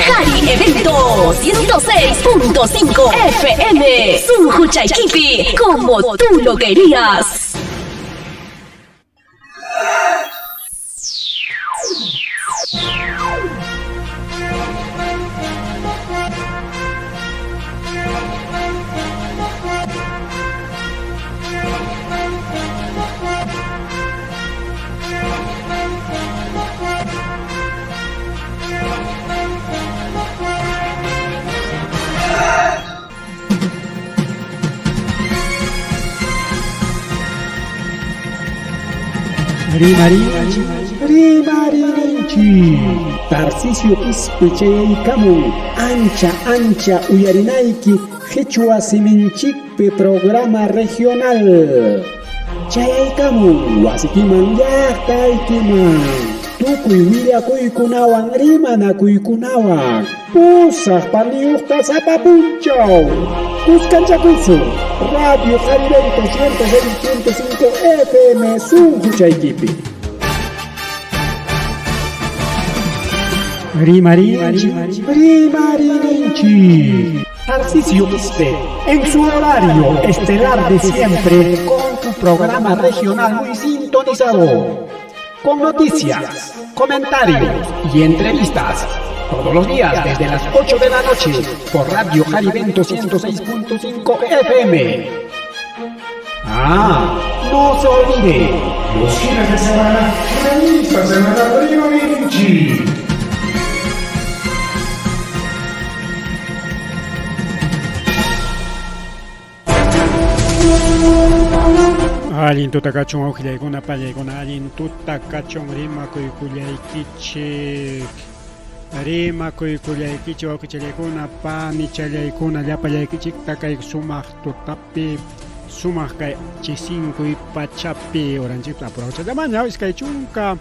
Jari Evento 106.5 FM. Sunquchaykipi, como tú lo querías. Rimarinchik, rimarinchik. Tarcisio Quispe chayaykamun ancha ancha uyarinayki qhichwa siminchikpi programa regional. Chayaykamun wasikiman llaqtaykiman. Tukuy willakuykunawan rimanakuykunawan pusaq paniyuqta sapa punchaw. Kuskanchakusun Radio Jarivento 106.5 FM sunquchaykipi. Rimarinchik, rimarinchik. Tarcisio Quispe, en su horario estelar de siempre, con tu programa regional muy sintonizado. Con noticias, comentarios y entrevistas. Todos los días desde las 8 de la noche por Radio Jarivento 106.5 FM. Ah, no se olvide. Los fines de semana, revista semanal Rimarinchik. Allin tuta kachun awqillaykuna pallaykuna allin tuta kachun rimakuykullaykichik rimakuykullaykichik wawqichallaykuna panichallaykuna llapallaykichikta kay sumaq tutapi sumaq kay chisinkuy pachapi oranchikta apurawchallamaña 20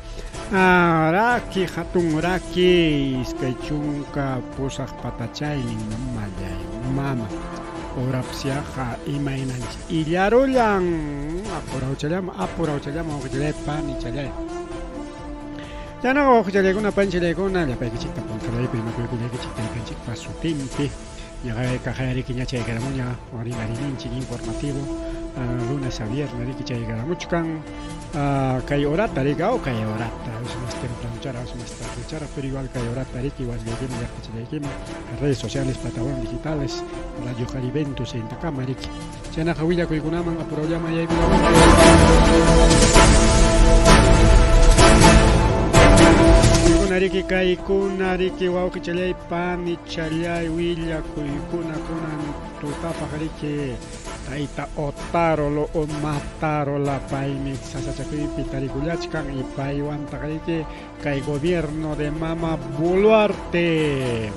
raki hatun raki 28 patachaynin mamallay mama urapsiaqa imaynanchik illarullan apurawchallama apurawchallama wawqichallay panichallay chaynaqa wawqichallaykuna panichallaykuna llapaykichikta puntallaypi rimakuykullaykichik taytanchikpa sutinpi ñaqayqa qayariki ña chaykaramuña rimarininchik informativo lunes a viernes riki chaykaramuchkan kay horata riki aw kay horata a veces más temprano chara a veces más tarde chara pero igual kay horata riki wasillaykiman llaqtachallaykiman redes sociales plataformas digitales Radio Jarivento Sentakama riki chaynaqa willakuykunaman apurawllaman yaykullaman. Riki kaykuna riki wawqichallay panichallay willakuykuna kunan tutapaq riki tayta Otárolo o Matarola paymi sasachakuypi tarikullachkan y paywantaq riki kay gobierno de Mama Boluarte.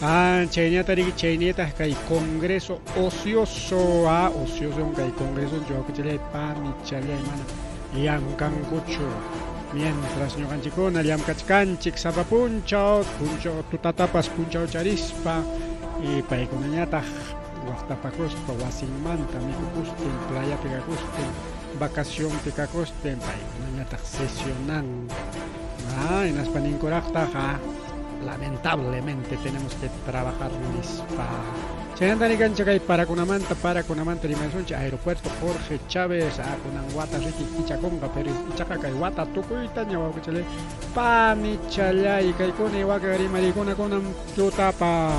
Ah, chayñata riki chaynitaq kay Congreso ocioso, ah, ocioso kay Congreso wawqichallay panichallay mana llamkankuchu. Mientras ñuqanchikkuna llamkachkanchik sapa punchaw, punchaw tutatapas punchaw charispa y paykunañataq waqtapakuspa wasinmanta mikukustin, playapi kakustin, vacacionpi kakustin, paykunañataq sesionan. Ah, hinaspa ninkuraqtaq, ah, lamentablemente tenemos que trabajar nispa. Chaynanta rikanchik kay parakunamanta, parakunamanta rimasunchik aeropuerto Jorge Chávez, ah, kunan wata riki kichakunqa, pero ichaqa kay wata tukuytaña wawqichallay panichallay kaykuna waka rimarikuna kunan tutapa.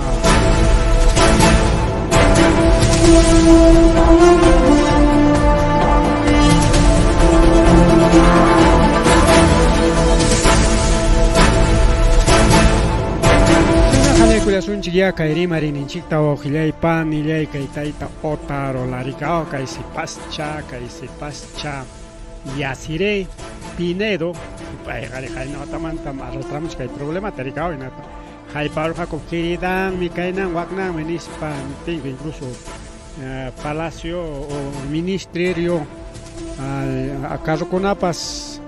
Qallaykullasunchik ya kay rimarininchikta wawqillay panillay kay tayta Otárola rikao kay sipascha kay sipascha Yasiré Pinedo payqa riqaynawatamanta arrastramuchik kay problemata rikao hinata hayparurqaku queridanmi kaynan waknanmi nispa niptinku incluso palacio o ministerio carrokunapas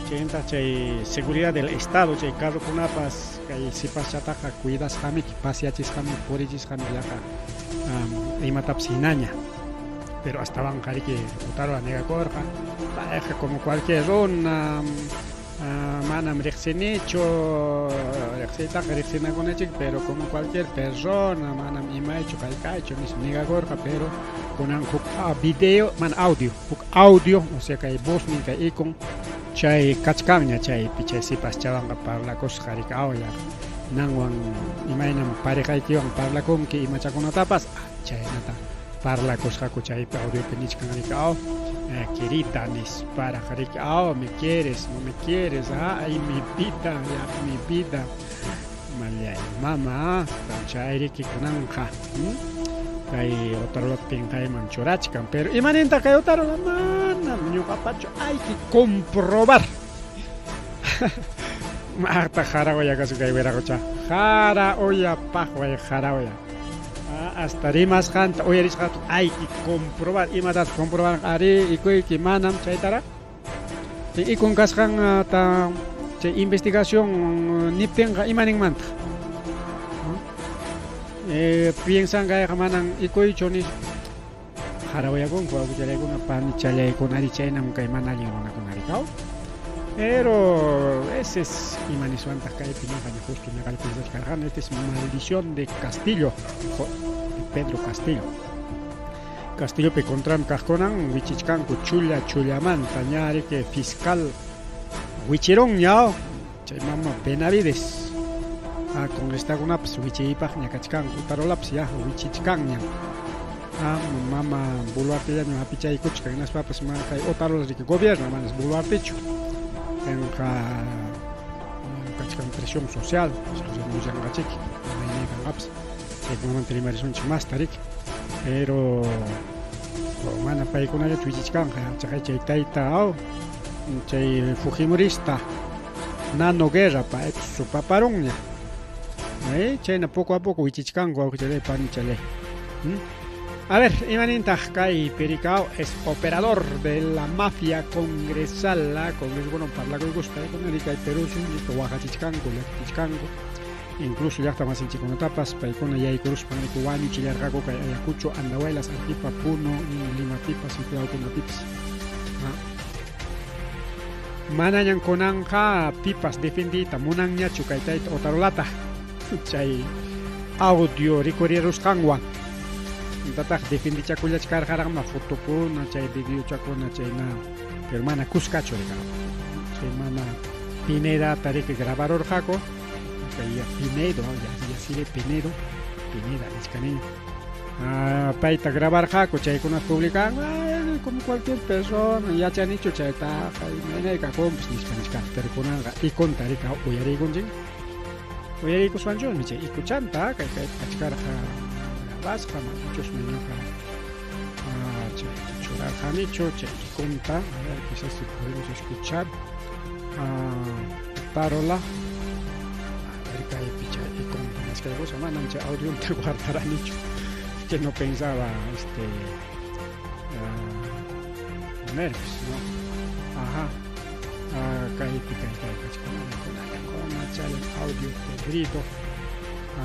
chayntaq chay seguridad del estado chay carrokunapas kay sipaschataqa cuidasqamiki paseachisqamiki purichisqamiki yaqa imatapas hinaña pero astawanqa riki Otárola negakurqa payqa como cualquier runa. Manam riqsinichu, riqsiytaqa riqsinakunachik, pero como cualquier persona, manam imaychu qaykaychu nispa negakurqa, pero kunan huk video, mana audio, huk audio, o sea kay voznin kay ikun, chay kachkanña chaypi chay sipaschawanqa parlakusqa riki awya nanwan imaynam pareqaykiwan parlakunki imachakunatapas chaynata parlakusqaku chaypi audiopi nichkan riki aw querida nisparaq riki aw me quieres no me quieres ay mi vida ya mi vida mallay mama chay riki kunanqa kay Otarola pinqayman churachkan pero imanintaq kay Otarola manam ñuqapachu hay que comprobar maqta jaraoya kasu kay wiraqocha jaraoya paqway jaraoya hasta rimasqanta uyarisqanta hay que comprobar imatataq comprobar ari ikuyki manam chaytaraq ikun kasqanta chay investigación niptinqa ima ninmantaq piensan kayqa manan ikuychu nispa Jarawayakunku awkichallaykuna panichallaykunari chaynam kay mana allin runakunari kaw. Pero ese es ima niswantaq kaypi ñuqaña justo ñuqalla pensachkarqani esta es maldición de Castillo, de Pedro Castillo. Castillopi contran kaqkunan wichichkanku chulla chullamanta ña riki fiscal wichirunña chay mama Benavides ah, congresitakunapas wichiypaqña kachkanku Tarolapas ya wichichkanña ah, mama Boluartellaña hapichaykuchkan hinaspapas ma kay Otarola riki gobierno manas Boluartechu kanqa kachkan presión social willanqachik imayna kanqapas chaykunamanta rimarisunchik masta riki pero mana paykunallachu wichichkanqa chaqay chay tayta aw chay fujimorista Nano Guerra paypas supaparunña chayna poco a poco wichichkanku wawqichalay panichalay. A ver, imanintaq kay Pericao es operador de la mafia congresal, la congreso bueno parlakuykuspa paykuna kay Perú suyupi waqachichkanku, llakichichkanku, incluso llaqta masinchikkunatapas paykuna yaykuruspa wañuchillarqaku kay Ayacucho, Andahuaylas, Arequipa, Puno, Limapipas, lawkunapipas. Manañan kunanqa pipas defendiyta munanñachu kay tayta Otarolata chay audio rikurirusqanwan tataq defendichakullachkarqaraqma fotokuna chay videochakuna chayna pero mana kuskachu rika chay mama Pinedata riki grabarurqaku kay Pinedo Yacire Pinedo Pineda nichkaniña payta grabarqaku chaykunata publican como cualquier persona yachanichu chaytaqa imaynay kakunpas nispa nichkan pero kunanqa ikunta rika uyariykunchik uyariykuswanchusmi chay ikuchanta kay kaypi kachkarqa grabasqa manachusmi ñuqa chayta churarqanichu chay ikunta a ver quizás si podemos escuchar Tarola a ver kaypi chay ikunta maskaykusqa manam chay audionta guardaranichu que no pensaba este poner pues, no ajá kaypi kay kay kachkan chay audio podrido a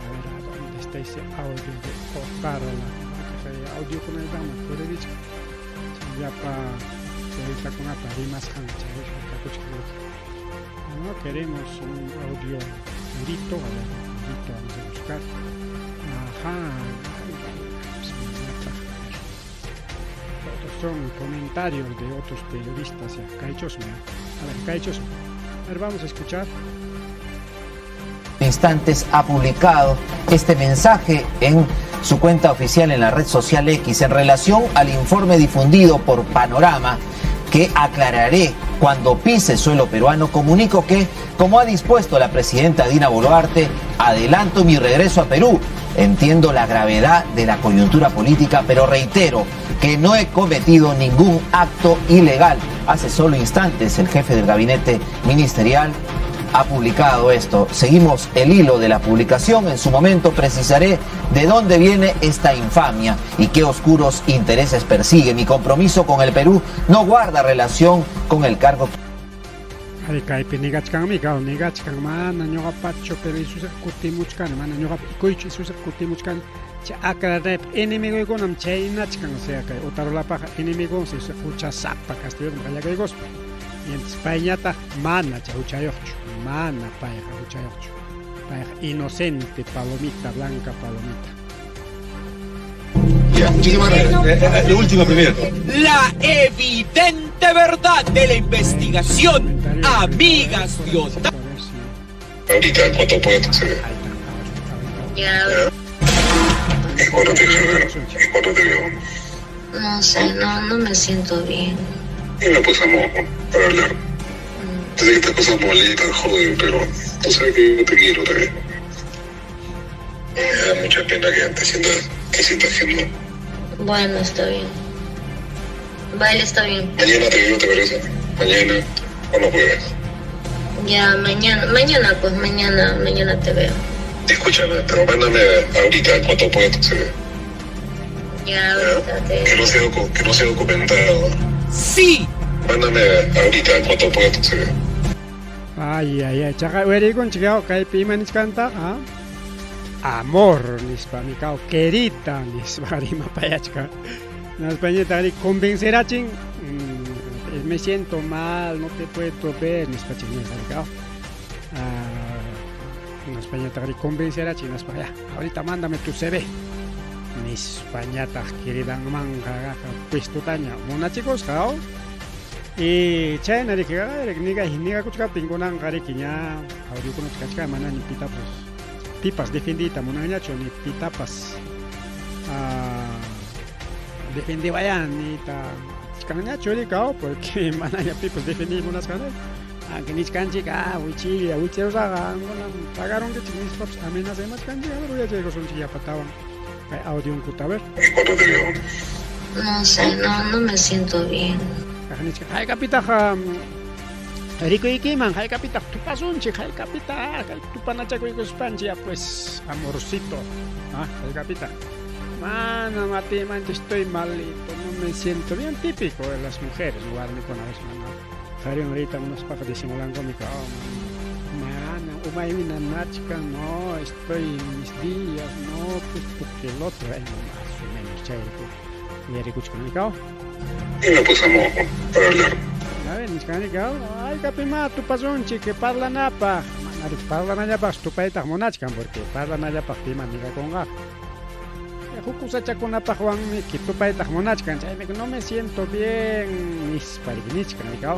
ver a dónde está ese audio de Otárola kay audio kunaytama puririchkan llapa chaytakunapa rimasqan chay kakuchkan no queremos un audio purito a ver purito vamos a buscar ajá todos son comentarios de otros periodistas ya kaychosmi a ver kaychosmi a ver vamos a escuchar. Instantes ha publicado este mensaje en su cuenta oficial en la red social X en relación al informe difundido por Panorama que aclararé cuando pise suelo peruano. Comunico que, como ha dispuesto la presidenta Dina Boluarte, adelanto mi regreso a Perú. Entiendo la gravedad de la coyuntura política, pero reitero que no he cometido ningún acto ilegal. Hace solo instantes el jefe del gabinete ministerial ha publicado esto. Seguimos el hilo de la publicación. En su momento precisaré de dónde viene esta infamia y qué oscuros intereses persigue. Mi compromiso con el Perú no guarda relación con el cargo. Ay, kaypi nigachkanmi, kaw nigachkan, mana ñuqapachu, pero Isusqa kutimuchkani, mana ñuqapa ikuychu, Isusqa kutimuchkani. Chay aclaraypaq enemigoykunam chaynachkan, o sea, kay Otarolapaqqa enemigonsi huchasapa castellotam qallakaykuspa. Entonces payñataq mana chay huchayuqchu, mana payqa huchayuqchu. Payqa inocente palomita, blanca palomita. Ya, muchísimas gracias. Lo último primero. La evidente verdad de la investigación, amigas de Ota. Ahorita, en cuanto pueda, se ve. Ahí está, ahorita, ahorita. Ya, ¿Y cuándo te veo? ¿Y cuándo te veo? no sé, no, no me siento bien. Y me pasamos para hablar. Sé que estas cosas molestan, joden, pero tú sabes que yo te quiero también. Me da mucha pena que te sientas, que sientas que no. Bueno, está bien. Vale, está bien. Mañana te veo, ¿te parece? Mañana o no puedes. Ya, mañana, mañana, pues mañana, mañana te veo. Escúchame, pero mándame ahorita en cuanto pueda tu CV. Ya, ahorita Que te... no sea, que no sea documentado. Sí, Mándame ahorita en cuanto pueda tu CV. Ay, ay, ay, chaqa uyarikunchik kaypi ima nichkanta, ah? Amor nispa mikao, querida nispa rimapayachka. Naspañita convencerachin, me siento mal, no te puedo ver, nispa chinesa, ah, naspañata convencerachin, naspa ya, ahorita mándame tu CV. Nispañataq queridanmanqa puestutaña munachicusqa, y chayna riki niga nigakuchkaptin kunanqa riki ña audiokuna kachkan mana ni pitapas pipas defendiyta munanñachu ni pitapas defendiwayan niyta atichkanñachu rika porque manaña pipas defendiy munasqanrayku aunque nichkanchik wichilla wichirusaqqa qamkuna pagarunkichik nispapas amenaza imachkanchik a ver uyachaykusunchik yapatawan kay audionkuta a ver. ¿Y cuándo te veo? No sé, no, no me siento bien. Nichka haykapitaq rikuykiman, haykapitaq tupasunchik, haykapitaq tupanachakuykuspanchik ya pues amorcito, haykapitaq mana matimancha estoy malito, no me siento bien, típico de las mujeres, warmikuna a veces mana qhariwan riyta munaspaqa disimulanku oh, mana umaymi nanachkan, no estoy en mis días, no pues porque el otro, más o menos chayrayku uyarikuchkan rikaw. Y me pasamos para hablar. A ver, nichkanika, haykapima tupasunchik parlanapaq, mana parlanallapaq tupaytaq munachkan porque parlanallapaq pima nigakunqa. Huk kusachakunapaqwanmi tupaytaq munachkan, chaymi no me siento bien nispa nichkan rikaw,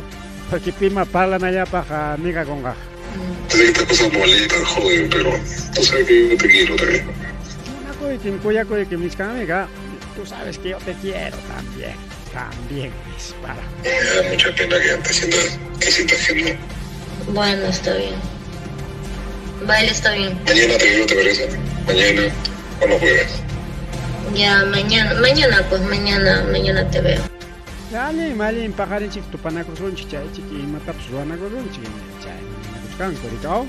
porque pima parlanallapaq nigakunqa. Sé que estas cosas molestan, joden, pero tú sabes que yo te quiero también. Munakuykim, kuyakuykim nichkanmika, tú sabes que yo te quiero también. También dispara. Me da mucha pena que te sientas, que sientas que no. Bueno, está bien. Vale, está bien. Mañana te veo, ¿te parece? Mañana o no puedes. Ya, mañana, mañana, pues mañana, mañana te veo. Allin, allin paqarinchik tupanakusunchik chaychik imatapas ruwanakusunchik chay ninakuchkanku rikaw.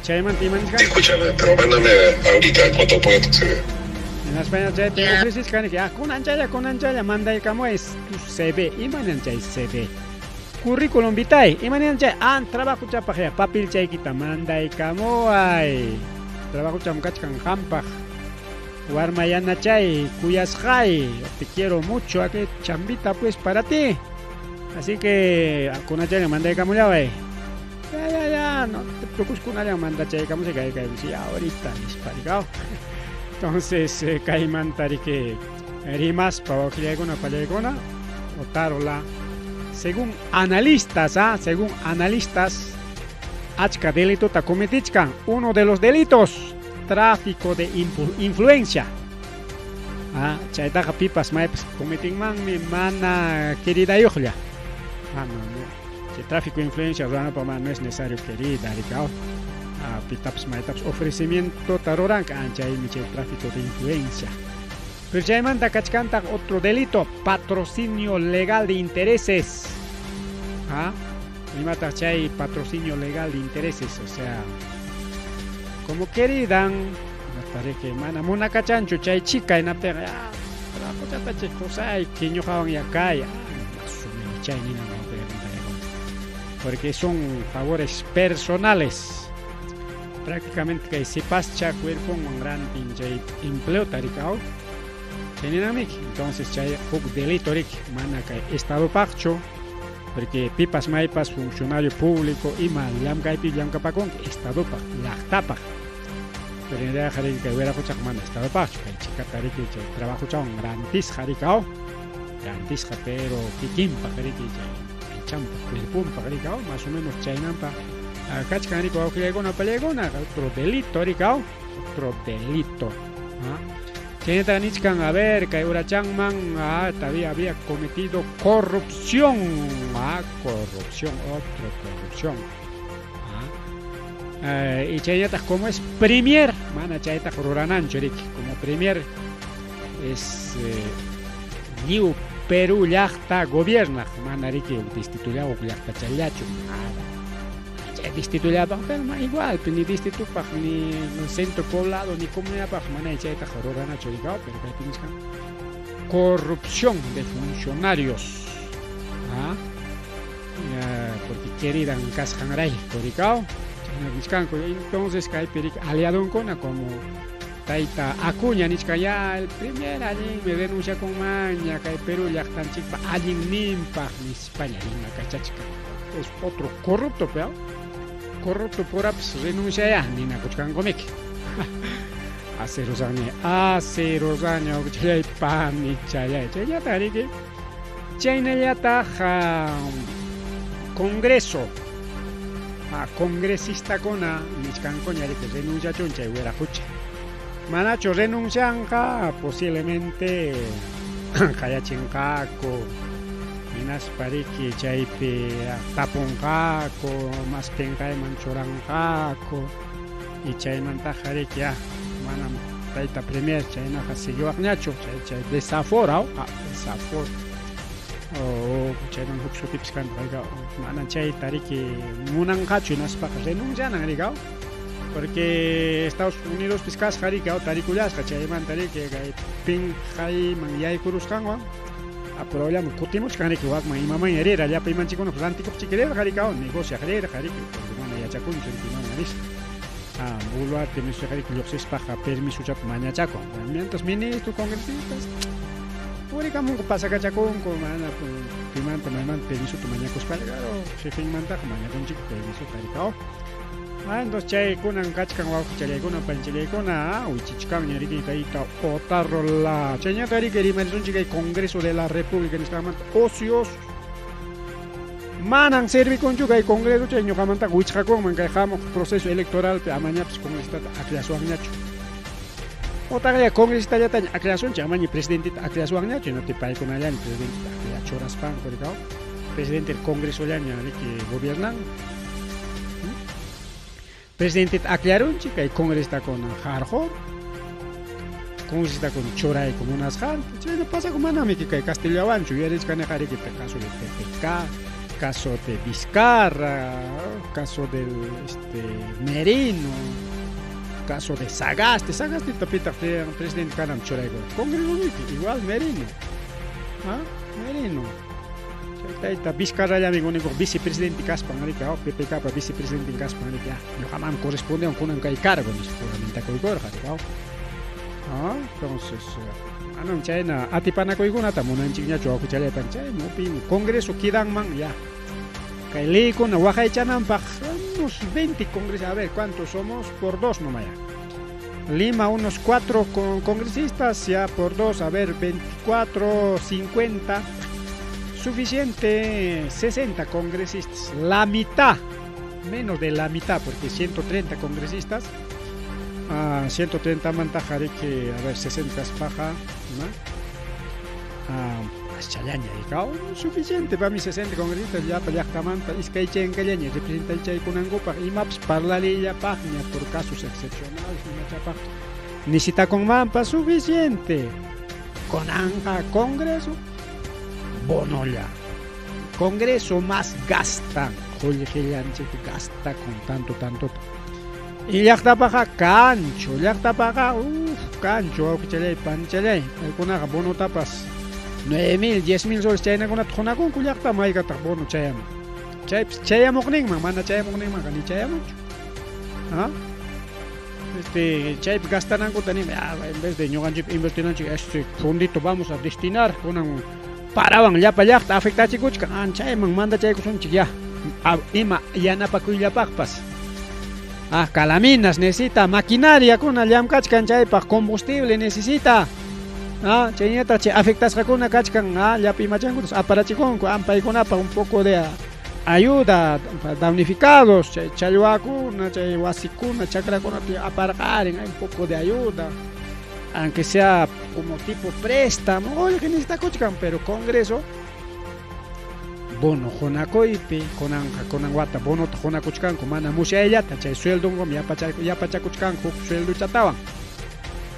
Chaymanta ima nichkanku. Escúchame, pero mándame ahorita en cuanto pueda tu CV. Hinaspaña chaypi ofrecishkaniki, kunanchalla, kunanchalla, mandaykamuway tu CV, imanan chay CV? Currículum vitae, imanan chay, trabajo chapaq ya, papel chaykita mandaykamuway. Trabajo chamkachkan qampaq. Warma yanachay, kuyasqay, te quiero mucho, aquí chambita pues para ti. Así que kunanchalla mandaykamullaway. Ya, ya, ya, no te preocupes, kunalla mandachaykamusay, kay, kay, sí, ahorita nispa rikaw. Entonces, kaymanta riki rimaspa wawqillaykuna pallaykuna Otárola, según analistas, según analistas, achka delitota cometichkan. Uno de los delitos, tráfico de influencia. Chaytaqa pipas maypas cometinmanmi mana queridayuqlla. No, chay tráfico de influencia ruranapaq mana no es necesario querida, rikaw. Pitapas maytapas ofrecimiento taruranka, chaymi chay tráfico de influencia. Pero chaymanta kachkantaq otro delito, patrocinio legal de intereses. Imataq chay patrocinio legal de intereses, o sea, como queridan, que mana munakachanchu chay chica hinaptinqa, trabajochata chay qusayki ñuqawan yakay, más o menos chay nina porque son favores personales. Prácticamente kay sipascha cuerponwan rantin chay empleo tarikaw chayninamiki. Entonces chay huk delito riki mana kay estadopaqchu Porque pipas maypas funcionario público ima llamkaypi llamkapakunki estadopaq, llaqtapaq. Pero en realidad riki kay wiraquchaqa mana estadopaqchu, kay chikata riki chay trabajochawan rantisqa riki aw, rantisqa pero kikinpaq riki chay aychanpaq, cuerponpaq riki aw, más o menos chaynampa kachkan riki wawqillaykuna pallaykuna, otro delito riki aw, otro delito. ¿Ah? Chaynata nichkan, a ver, kay urachanman ah, todavía había cometido corrupción. Ah, corrupción, otro corrupción. Ah. Y chaynataq como es premier, mana chaytaq rurananchu riki, como premier es lliw Perú llaqta gobiernaq, mana riki distritolla huk llaqtachallachu, nada. Chay distritollapaq, pero ma igual, ni distritopaq, ni centro poblado, ni comunidadpaq, mana chaytaq ruranachu riki, pero kaypi nichkan corrupción de funcionarios. ¿Ah? Ya, porque queridan kasqanrayku rikaw, chayna nichkanku. Entonces kaypi riki aliadonkuna como tayta Acuña nichkan, ya el primer allinmi renunciakunmanña kay Perú llaqtanchikpa allinninpaq nispaña rimakachachkan. Es otro corrupto, pero corrupto purapas renunciaya ninakuchkankumiki. Hace dos años, hace dos años, chay panichalay, chaynata riki, chaynallataq Congreso, congresistakuna nichkankuña riki renunciachun chay wiraqucha. Manachu renuncianqa, posiblemente qayachinqaku, hinaspa riki chaypi tapunqaku, mas pinqayman churanqaku, y chaymantaqa riki ya manam tayta premier chaynaqa siguiwaqñachu, chay chay desaforo, desaforo. Oh, chayman huk sutipis kan, mana chayta riki munanqachu hinaspaqa renuncianan riki, porque Estados Unidos pis kasqa riki, tarikullasqa chaymanta riki kay pinqayman yaykurusqanwan aproballaman kutimuchkan riki wakman imaman rira llapa imanchikuna rantikuqchik rirqa riki, negociaq rirqa riki, porque mana yachakunchu riki imaman risqa. Ah, Boluarte nisqa riki lluqsispaqa permisochata mañachakun. Mientras ministro, congresistas purikamunku pasakachakunku, mana pimanta maymanta permisota mañakuspalla, claro, jefenmantaqa mañakunchik permisota riki. Ah, entonces chay kunan kachkan wawqichallaykuna panchallaykuna, wichichkanña riki tayta Otarrola. Chayñata riki rimarisunchik kay Congreso de la República nisqanmanta ocioso. Manan servikunchu kay Congreso chay ñuqamantaqa wichqakunman kay hamuq proceso electoralpi amañapas congresistata akllaswanñachu. Otaqlla congresistallataña aklasunchik, amaña presidenteta akllaswanñachu, hinaptin paykunallaña presidenteta akllachuraspanku riki, presidente del Congresollaña riki gobiernan. Presidenteta akllarunchik, kay congresistakuna harqur, congresistakuna churayku munasqanta, chayna pasakun manami kay Castellawanchu yuyarichkaniqa riki caso de PPK, caso de Vizcarra, caso del Merino, caso de Sagasti, Sagasti pitaq presidente kanam churayku, Congreso riki igual Merino, ¿ah? Merino. Chay tayta Vizcarrallami único vicepresidente kaspan riki, PPK pa vicepresidente kaspan riki, ya, ñuqaman corresponde kunan kay cargo nispa juramentakuykurqa riki, ah, entonces manam chayna atipanakuykunata munanchikñachu wawqichallaypan, chaymi upin Congreso quedanman ya. Kay leykuna waqaychananpaq unos 20 congresistas, a ver cuántos somos, por dos nomás ya. Lima unos 4 congresistas, ya por 2, a ver, 24, 50, suficiente 60 congresistas, la mitad, menos de la mitad, porque 130 congresistas, 130 mantaja riki, a ver, 60 paja, ¿no? Aschallaña, suficiente para mis 60 congresistas, ya pa llaqtamanta iskay chankallaña representachaykunankupaq, imapas parlarillapaqña por casos excepcionales, imachapaq necesitakunmanpas suficiente. Kunanqa Congreso bonolla. Congreso más gastan, qullqillanchik gasta con tanto, tanto. Y llaqtapaqa cancho, llaqtapaqa, uff, cancho, wawqichalay, panchalay, paykunaqa bonotapas 9,000, 10,000 soles chaynakunata qunakunku llaqta maykataq bono chayamun. Chaypis chayamuqninman, mana chayamuqninmanqa ni chayamunchu. ¿Ah? Chaypi gastanankuta nima, ya, en vez de ñuqanchikpi invertinanchik, este fondito vamos a destinar kunan Parawan llapa llaqta afectachikuchkan, anchayman mandachaykusunchik ya ima yanapakuyllapaqpas. Ah, calaminas necesita, maquinariakuna llamkachkan chaypaq, combustible necesita. Ah, chayñataq chay afectasqakuna kachkan, ah, llapa imachankutas aparachikunku, ampaykunapaq un poco de ayuda, damnificados, chay challwakuna, chay wasikuna, chakrakunapi aparqarin, hay un poco de ayuda. Aunque sea como tipo préstamo, qullqi necesitakuchkan, pero Congreso bono qunakuypi, kunanqa kunan wata bonota qunakuchkanku mana musyayllata, chay sueldonkum yapachakuchkanku huk sueldochatawan.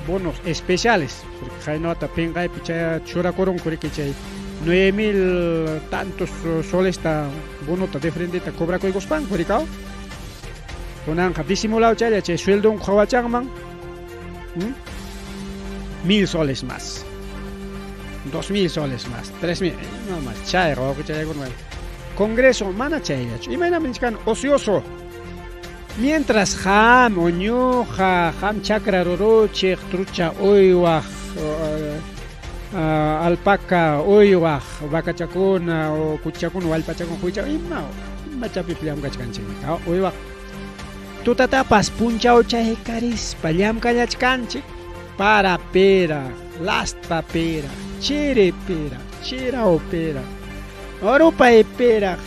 Bonos especiales, porque qayna wata pinqaypi chay churakurunku riki chay 9000 tantos solesta bonota de frenteta cobrakuykuspanku rikaw. Kunanqa disimulado chaylla chay sueldonku qhawachanman. 1000 soles más, 2000 soles más, 3000, no más, chayqa wawqichaykuna. Congreso mana chayllachu, imaynam nichkan ocioso. Mientras qam o ñuqa, qam chakra ruruchiq, trucha uywaq, alpaca uywaq, vacachakuna o kuchakuna, wallpachakuna, huychakuna, ima imachapipas llamkachkanchikmi, uywaq. Tutatapas punchawchaykarispa llamkallachkanchik, para pera, lasta pera, chiri pera, chiraw pera, rupay pera.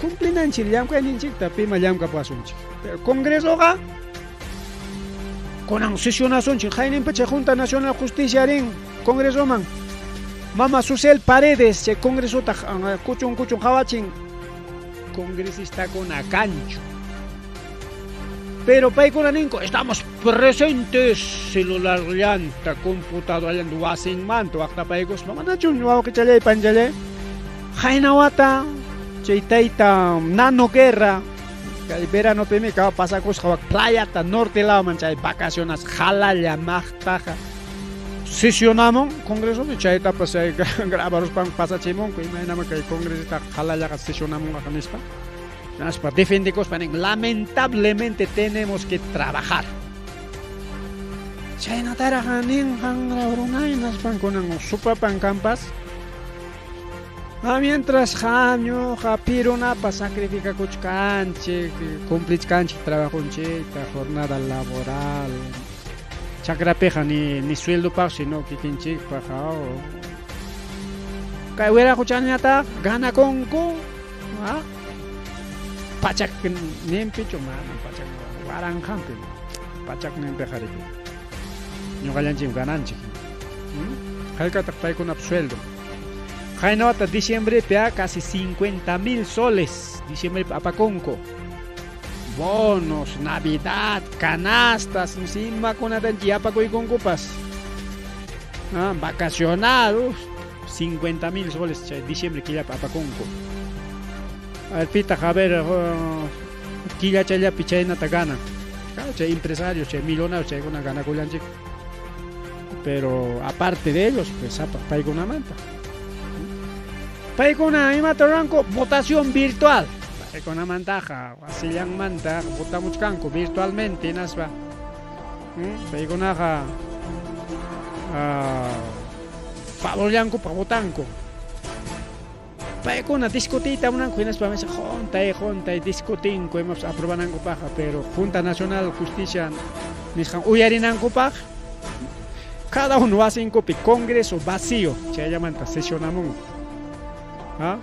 Cumplinanchik llamkayninchikta pima llamkapuwasunchik. Pero Congresoqa kunan sesionasunchik qayninpacha Junta Nacional Justicia rin Congresoman. Mama Susel Paredes chay Congresota kuchun kuchun qhawachin. Congresistakuna kanchu. Pero paykuna ninku, estamos presentes celularllanta, computadorallanta, wasinmanta waqtapaykuspa. Manachu wawqichallay panchallay? Qayna wata chay tayta Nano Guerra kay veranopimi ka pasakusqa wak playata norte lawman chay vacaciones jalalla maqtaqa sesionamun congresopi chaytapas chay grabaruspan pasachimunku imaynama kay congresista jalallaqa sesionamunqa nispa. Naspa defendikuspa nin lamentablemente tenemos que trabajar. Chaynataraq ninqan runay naspan kunan supapan kampas. Ah, mientras qam ñuqa pirunapa sacrificakuchkanchik, cumplichkanchik trabajonchikta, jornada laboral. Chakrapiqa ni ni sueldopaq sino kikinchikpaq kay wiraquchañataq ganakunku ah, pachak ninpichu mana pachak waranqanpi pachak ninpiqa riki ñuqallanchikmi gananchik. Haykataq paykunap sueldo? Qayna wata diciembrepi ah, casi 50,000 soles diciembrepi apakunku. Bonos, Navidad, canastas, imakunatanchik yapakuykunkupas. Ah, vacacionados, 50,000 soles chay diciembre killapi apakunku. A ver, pitaq, a ver, killachallapi chaynata ganan. Claro, chay empresarios, chay millonarios, chaykuna ganakullanchik. Pero aparte de ellos, pues sapaq paykunamanta. Paykuna imata ruranku? Votación virtual. Paykunamantaqa wasillanmanta votamuchkanku virtualmente hinaspa. Paykunaqa favorllankupaq votanku. Paykuna discutiyta munanku hinaspa mesa juntay juntay discutinku imapas aprobanankupaqqa, pero Junta Nacional Justicia nisqan uyarinankupaq cada uno wasinkupi Congreso vacío chayllamanta sesionamunku. ¿Ah?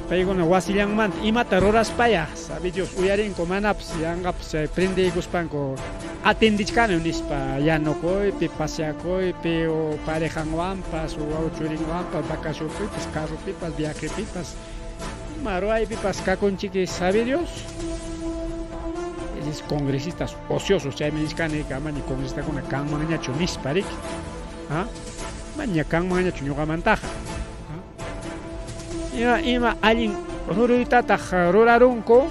Paykuna wasillanmanta imata ruraspaya, sabe Dios, uyarinku manapas yanqapas chay prendiykuspanku atendichkani nispa yanukuypi, paseakuypi o parejanwanpas o wawa churinwanpas vacacionpipas, carropipas, viajepipas, ima ruwaypipas kakunchiki, sabe Dios. Esos congresistas ociosos chaymi nichkani amaña congresistakuna kanmanñachu nispa riki. ¿Ah? Maña kanmanñachu ñuqamantaqa. Ima ima allin ruruytataq rurarunku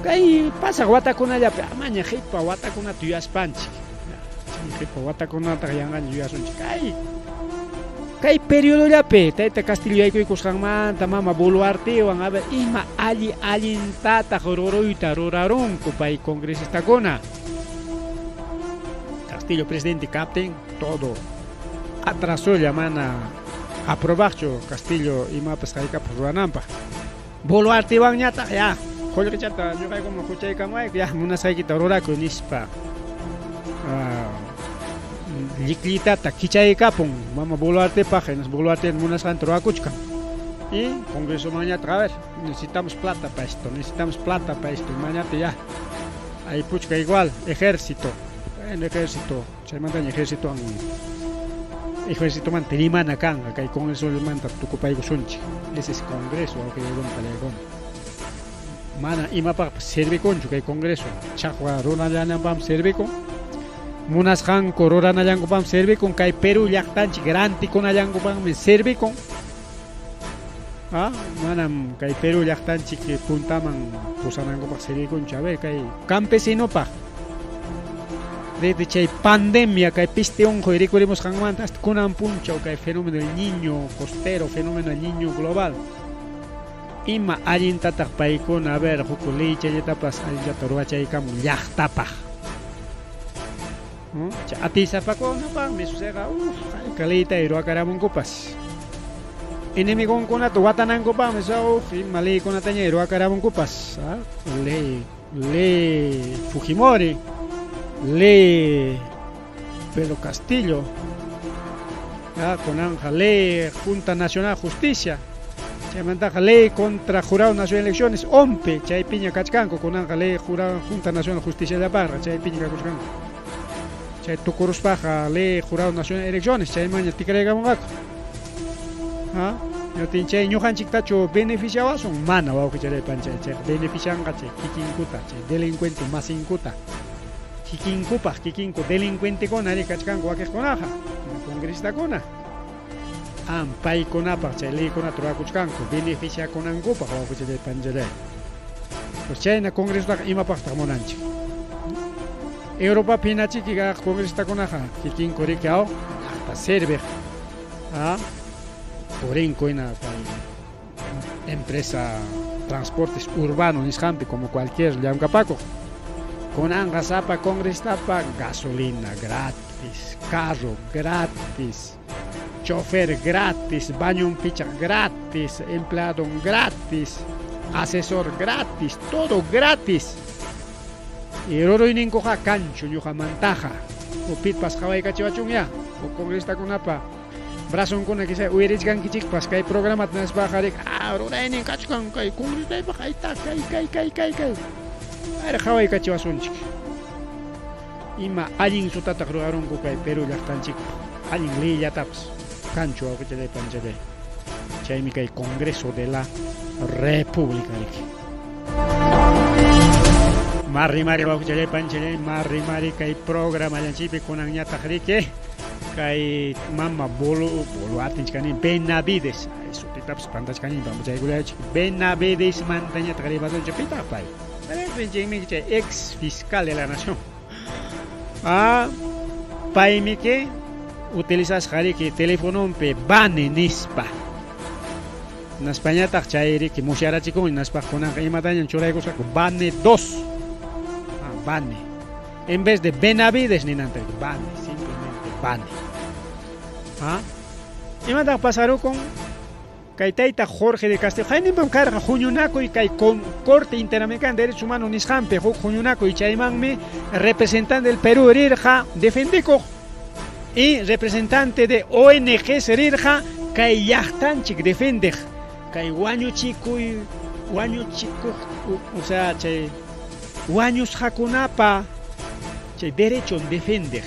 kay pasaq watakunallapi amaña qipa watakunata yuyaspanchik. Qipa watakunataqa yanqaña yuyasunchik. Kay kay periodollapi tayta Castillo yaykuykusqanmanta mama Boluartewan a ver ima alli allintataq ruruyta rurarunku pay congresistakuna. Castillo presidente kaptin todo. atrasolla mana aprobaqchu Castillo imapas hayk'apas ruwananpaq. Boluartewanñataq ya qullqichata ñuqaykuman huchaykamuwayku ya munasqaykita rurakuy nispa lliklitata kichaykapun mama Boluartepaq hinaspa Boluarte munasqanta ruwakuchkan. Y congresomanñataq a ver necesitamos plata pa esto, necesitamos plata pa esto, imañata ya aypuchka igual ejército, bueno ejército Chaymantaña ejercitowan ejercitomanta rimana kanqa kay congresomanta tukupaykusunchik. Ese es congreso wawqillaykuna pallaykuna. Mana imapaqpas servikunchu kay congreso. Chaqwa runallananpaqmi servikun. Munasqanku ruranallankupaqmi servikun. Kay Perú llaqtanchik rantikunallankupaqmi servikun. Ah, manam kay Perú llaqtanchik puntaman pusanankupaq servikunchu. A ver, kay campesinopaq desde chay pandemia kay peste unquy rikurimusqanmanta hasta kunan punchaw kay fenómeno del niño costero, fenómeno del niño global. Ima allintataq paykuna, a ver, huk leychallatapas allinllata ruwachaykamun llaqtapaq. Chay atiysapakunapaqmi sucedqa, uf, hayka leyta ruwakaramunkupas. Enemigonkunata watanankupaqmi, uf, ima leykunataña ruwakaramunkupas. Ley, ley Fujimori, ley Pedro Castillo, kunanqa ley Junta Nacional Justicia, chaymantaqa ley contra Jurado Nacional de Elecciones, OMPE, chaypiña kachkanku, kunanqa ley Jurado Junta Nacional Justicia llapaqqa, chaypiña kakuchkanku. Chay tukuruspaqa ley Jurado Nacional de Elecciones, chaymanña tikraykamunqaku. ¿Ah? Ñutin chay ñuqanchiktachu beneficiawasun? Mana wawqichalay panchay, chayqa beneficianqa chay kikinkuta, chay delincuente masinkuta. Kikinkupaq kikinku delincuentekuna ari kachkanku wakiqkunaqa, congresistakuna. Am paykunapaq chay leykunata rurakuchkanku beneficiakunankupaq wawqichalay panchalay. Pues chayna congresotaqa imapaqtaq munanchik? Europapi hinachiki kaq congresistakunaqa kikinku riki aw llaqta serviq ah purinku hina kay empresa transportes urbano nisqanpi como cualquier llamkapakuq. Kunanqa sapa congresistapa gasolina gratis, carro gratis, chofer gratis, bañon pichaq gratis, empleadon gratis, asesor gratis, todo gratis. Y ruruyninkuqa kanchu ñuqamantaqa. O pitpas qhawaykachiwachunya, o congresistakunapa brazonkuna quizá uyarichkankichikpas kay programata nispaqa rik, ah, ruraynin kachkan kay congresistaypaq ayta kay kay kay kay kay. Ari qhawaykachiwasunchik. Ima allin sutataq rurarunku kay Perú llaqtanchikpaq, allin leyllatapas kanchu wawqichalay panchalay. Chaymi kay Congreso de la República riki. Marri mari wawqichalay panchalay, marri mari kay programallanchikpi kunanñataq riki kay mama bolu boluartinchkani Benavides, ay sutitapas pantachkani pampachaykullaychik Benavides mantañataq rimasunchik pitaq pay. Riqsinchikmi chay ex fiscal de la nación. Ah, paymi ke utilizasqa riki telefononpi Bane nispa. Hinaspañataq chay riki musyarachikun hinaspaq kunanqa imatañan churaykusqaku Bane 2. Ah, Bane. En vez de Benavides ninanta riki Bane, simplemente Bane. Ah, imataq pasarukun? Kay tayta Jorge de Castillo, qayninpam karqa huñunakuy kay Corte Interamericana de Derechos Humanos nisqanpi huk huñunakuy, chaymanmi representante del Perú rirqa defendikuq y representante de ONGs rirqa kay llaqtanchik defendeq kay wañuchikuy wañuchikuq o sea chay wañusqakunapa chay derechon defendeq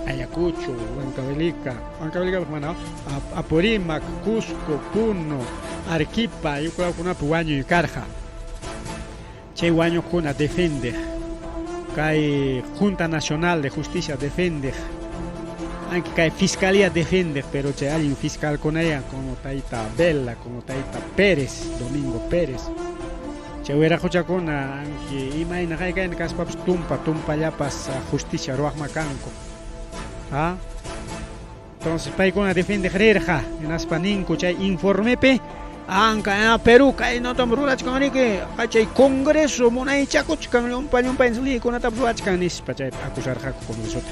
Ayacucho, Huancavelica, Huancavelica mana Apurímac, Cusco, Puno, Arequipa, yukulawkunapi wañuy karqa. Chay wañuqkuna defendeq kay Junta Nacional de Justicia defendeq, aunque kay Fiscalía defendeq, pero chay allin fiscalkunaya como tayta Vela, como tayta Pérez, Domingo Pérez. Chay wiraquchakuna aunque imayna haykayna kaspapas tumpa tumpallapas justicia ruwaqma kanku. ¿Ah? Entonces paykuna defendeq rirqa, hinaspa ninku chay informepi anka Perú kaynatam rurachkan riki, chay Congreso munaychakuchkan llumpa llumpay leykunatapas ruwachkan nispa chaypi acusarqaku Congresota.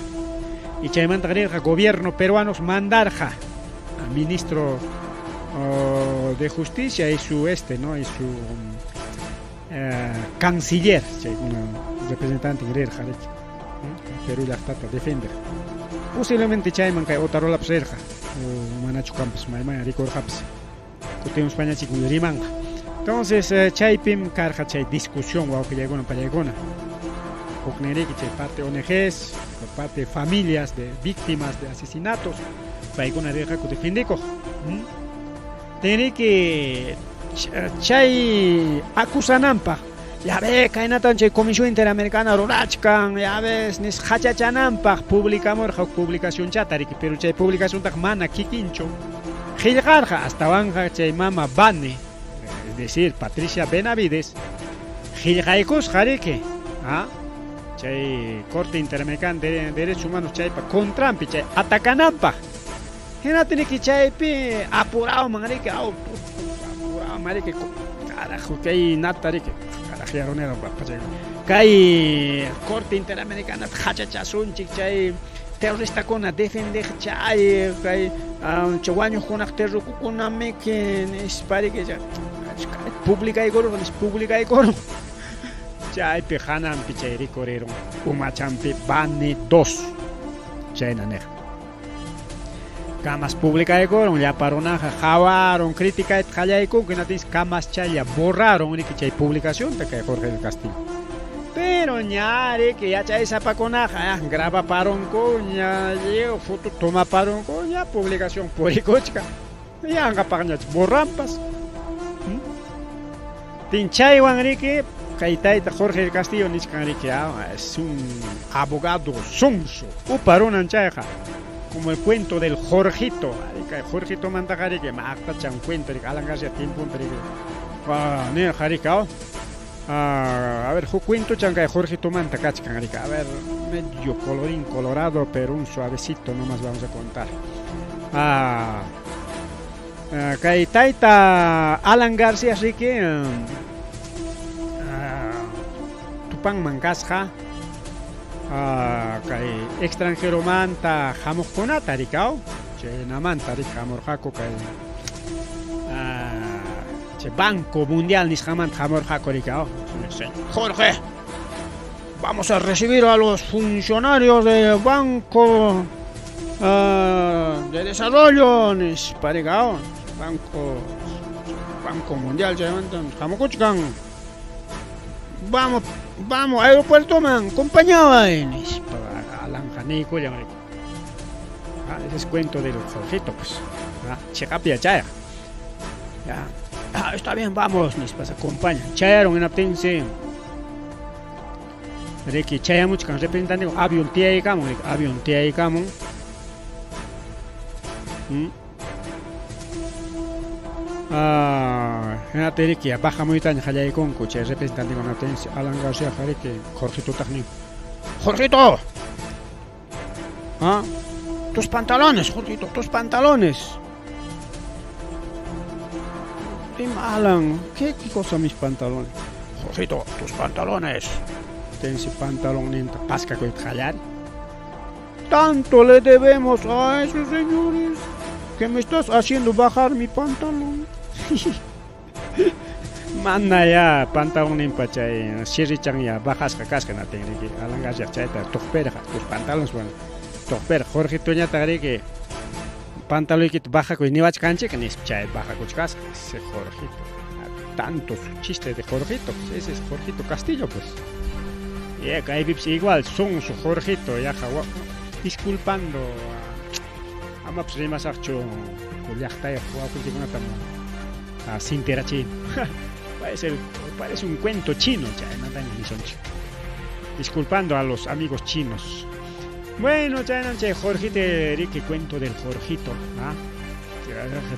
Y chaymanta rirqa gobierno peruanos mandarqa a ministro de justicia y su este, ¿no? Y su canciller, chaykuna representante rirqa riki. Perú llaqtata defendeq. Posiblemente chayman kay Otarolapas rirqa o manachu kanpas mayman rikurqapas. Kutimuspañachik rimanqa. Entonces chaypim karqa chay discusión wawqillaykuna pallaykuna. Hukninriki chay parte ONGs, por parte familias de víctimas de asesinatos, paykuna rirqaku defendikuq. Tinriki chay acusananpaq, ya ve, kaynatan chay Comisión Interamericana rurachkan, ya ves, nis hachachananpaq publicamurqa huk publicacionchata riki, pero chay publicaciontaqa mana kikinchu qillqarqa, astawanqa chay mama Bane, es decir, Patricia Benavides, qillqaykusqa riki, ah, chay Corte Interamericana de Derechos Humanos chaypa contranpi chay atacananpaq. Hinaptin riki chaypi apurawman riki aw apurawman riki carajo kay nata riki carajo yarunera kay Corte Interamericana hachachasunchik chay terroristakuna defendeq chay kay chay wañuqkunaq terrukukunamiki nispa riki publicaykurun nispa publicaykurun chaypi hananpi chay rikurirun umachanpi Bane 2 chayna niq. Kamas publicaykurun, llapa runaqa qhawarun, criticayta qallaykunku, hinaptinsi kamas chaylla borraron riki chay publicacionta kay Jorge del Castillo. Pero ña riki yachaysapakunaqa ah, grabaparunkuña, lliw foto tomaparunkuña, publicación purikuchkan. Yanqapaqñach borranpas. Tin chaywan riki kay tayta Jorge del Castillo nichkan riki, ah, es un abogado sonso, upa runan chayqa. Como el cuento del Jorgito, kay Jorgito mantaqa riki maqtachan cuento riki Alan García tiemponpi riki. Ah, nirqa riki, ah, ah, a ver, huk cuentochan kay Jorgito manta kachkan riki. A ver, medio colorín colorado, pero un suavecito nomás vamos a contar. Ah, kay tayta Alan García riki tupanman kasqa kay extranjeromanta hamuqkunata riki aw chaynamanta riki hamurqaku kay chay Banco Mundial nisqamanta hamurqaku riki aw. Jorge, vamos a recibir a los funcionarios del Banco de Desarrollo nispa riki aw Banco Mundial chaymanta hamukuchkan. Vamos, vamos, aeropuertoman, acompañaway, nispa Alanqa niykullan riki. Ah, ese es cuento del Jorgito, pues. Ah, chiqap yachayqa. Ya. Ah, está bien, vamos, nispa se acompañan. Chayaron hinaptinsi. Riki chayamuchkan representante avión tiyaykamun, riki, avión tiyaykamun. Ah, hinaptin riki bajamuytaña qallaykunku chay representantekunaqa Alan Garciaqa riki Jorgitotaq nin, Jorgito! ¿Ah? Tus pantalones, Jorgito, tus pantalones. Dime, Alan, ¿qué cosa mis pantalones? Jorgito, tus pantalones. Tensi pantalonninta paskakuyta qallari. Tanto le debemos a esos señores que me estás haciendo bajar mi pantalón. Mana ya pantalonninpa chay sirrichan ya bajasqa kasqa natin riki Alan Garciaq chayta tuqpirqa tus pantalones bueno tuqpirqa Jorgitoñataq riki pantaloykita bajakuy niwachkanchik nispa chay bajakuchkasqa ese Jorgito. Tantos chistes de Jorgito, pues ese es Jorgito Castillo pues. Ya kaypipas igual sonso Jorgito yaqa disculpando amapas rimasaqchu llaqtayuq wawqinchikkunatam sintirachiyman. Parece, parece un cuento chino, chaymantaña nisunchik. Disculpando a los amigos chinos. Bueno, chaynam chay Jorgito riki cuento del Jorgito, ¿ah?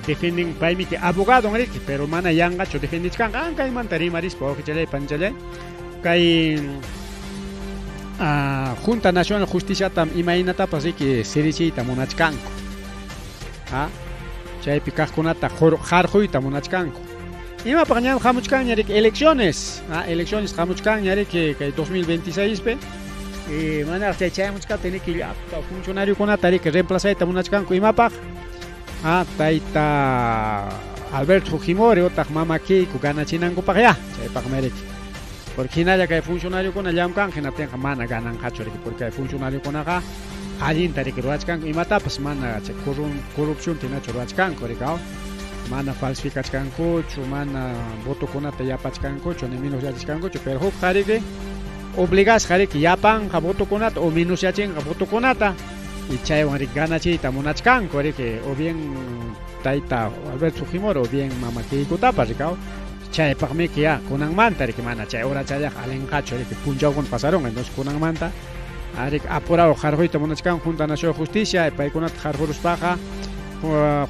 Defenden paymi abogado riki, pero mana yanqachu defendichkanqa kaymanta rimarispa wawqichalay panichalay. Kay Junta Nacional Justiciatam imaynatapas riki sirichiyta munachkanku. Ah, chaypi kaqkunata qarquyta munachkanku. Imapaq ñam hamuchkanña riki elecciones, ah, elecciones hamuchkanña riki kay 2026 pi. Y manaraq chay chayamuchkaptin riki llapa funcionariokunata riki reemplazayta munachkanku imapaq? Ah, tayta Alberto Fujimori utaq mama Keiko ganachinankupaqyá, chaypaqmi riki. Porque hinalla kay funcionariokuna llamkanqa hinaptinqa mana gananqachu riki, porque kay funcionariokunaqa allinta riki ruwachkanku imatapas mana chay corrupcionta hinachu ruwachkanku riki, aw? Mana falsificachkankuchu, mana votokunata yapachkankuchu, ni menosyachichkankuchu, pero hukqa riki obligasqa riki yapanqa votokunata o menosyachinqa votokunata y chaywan riki ganachiyta munachkanku riki, o bien tayta Alberto Fujimori o bien mama Keikotapas riki, aw? Chaypaqmiki ya kunanmanta riki mana chay horachallaqa allinqachu riki punchawkuna pasarunqa, entonces kunanmanta riki apurado qarquyta munachkanku Junta Nacional de Justicia, paykunata qarquruspaqa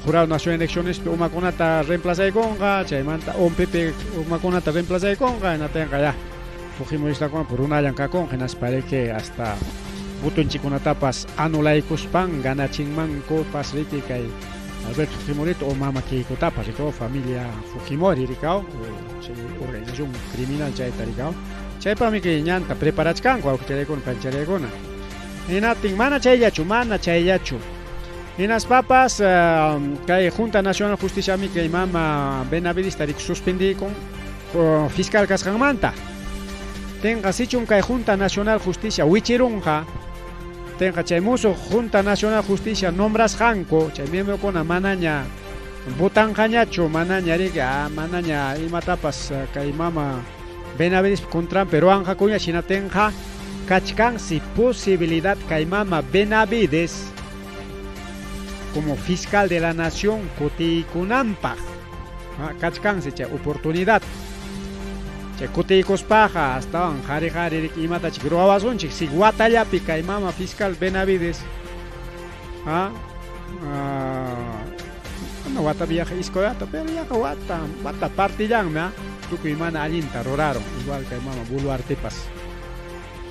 Jurado Nacional de Eleccionespi umakunata reemplazaykunqa, chaymanta OMPpi umakunata reemplazaykunqa, hinaptinqa ya Fujimoristakuna runallan kakunqa, hinaspa riki hasta votonchikunatapas anulaykuspan ganachinmankupas riki kay Alberto Fujimorita o mama Keikotapas rikao, familia Fujimori rikao, o chay organización criminal chayta rikao. Chaypaqmi kay ñanta preparachkanku awkicharaykuna pancharaykuna. Hinaptin mana chayllachu, mana chayllachu. Hinaspapas kay Junta Nacional Justiciami kay mama Benavidesta rik suspendikun fiscal kasqanmanta. Tinqa sichum kay Junta Nacional Justicia wichirunqa, tinqa chay musuq Junta Nacional Justicia nombrasqanku chay miembrokuna manaña votanqañachu, manaña riki, manaña imatapas kay mama Benavidespa contranpi ruwanqakuña, hinaptinqa kachkansi posibilidad kay mama Benavides como fiscal de la nación kutiykunanpaq. Kachkansi chay oportunidad. Chay kutiykuspaqa astawan qhari qhari riki imatachik ruwawasunchik si watallapi kay mama fiscal Benavides mana watapi yaqa iskay wata, pero yaqa wata, wata partillanmi tukuy mana allinta rurarun, igual kay mama Boluartepas.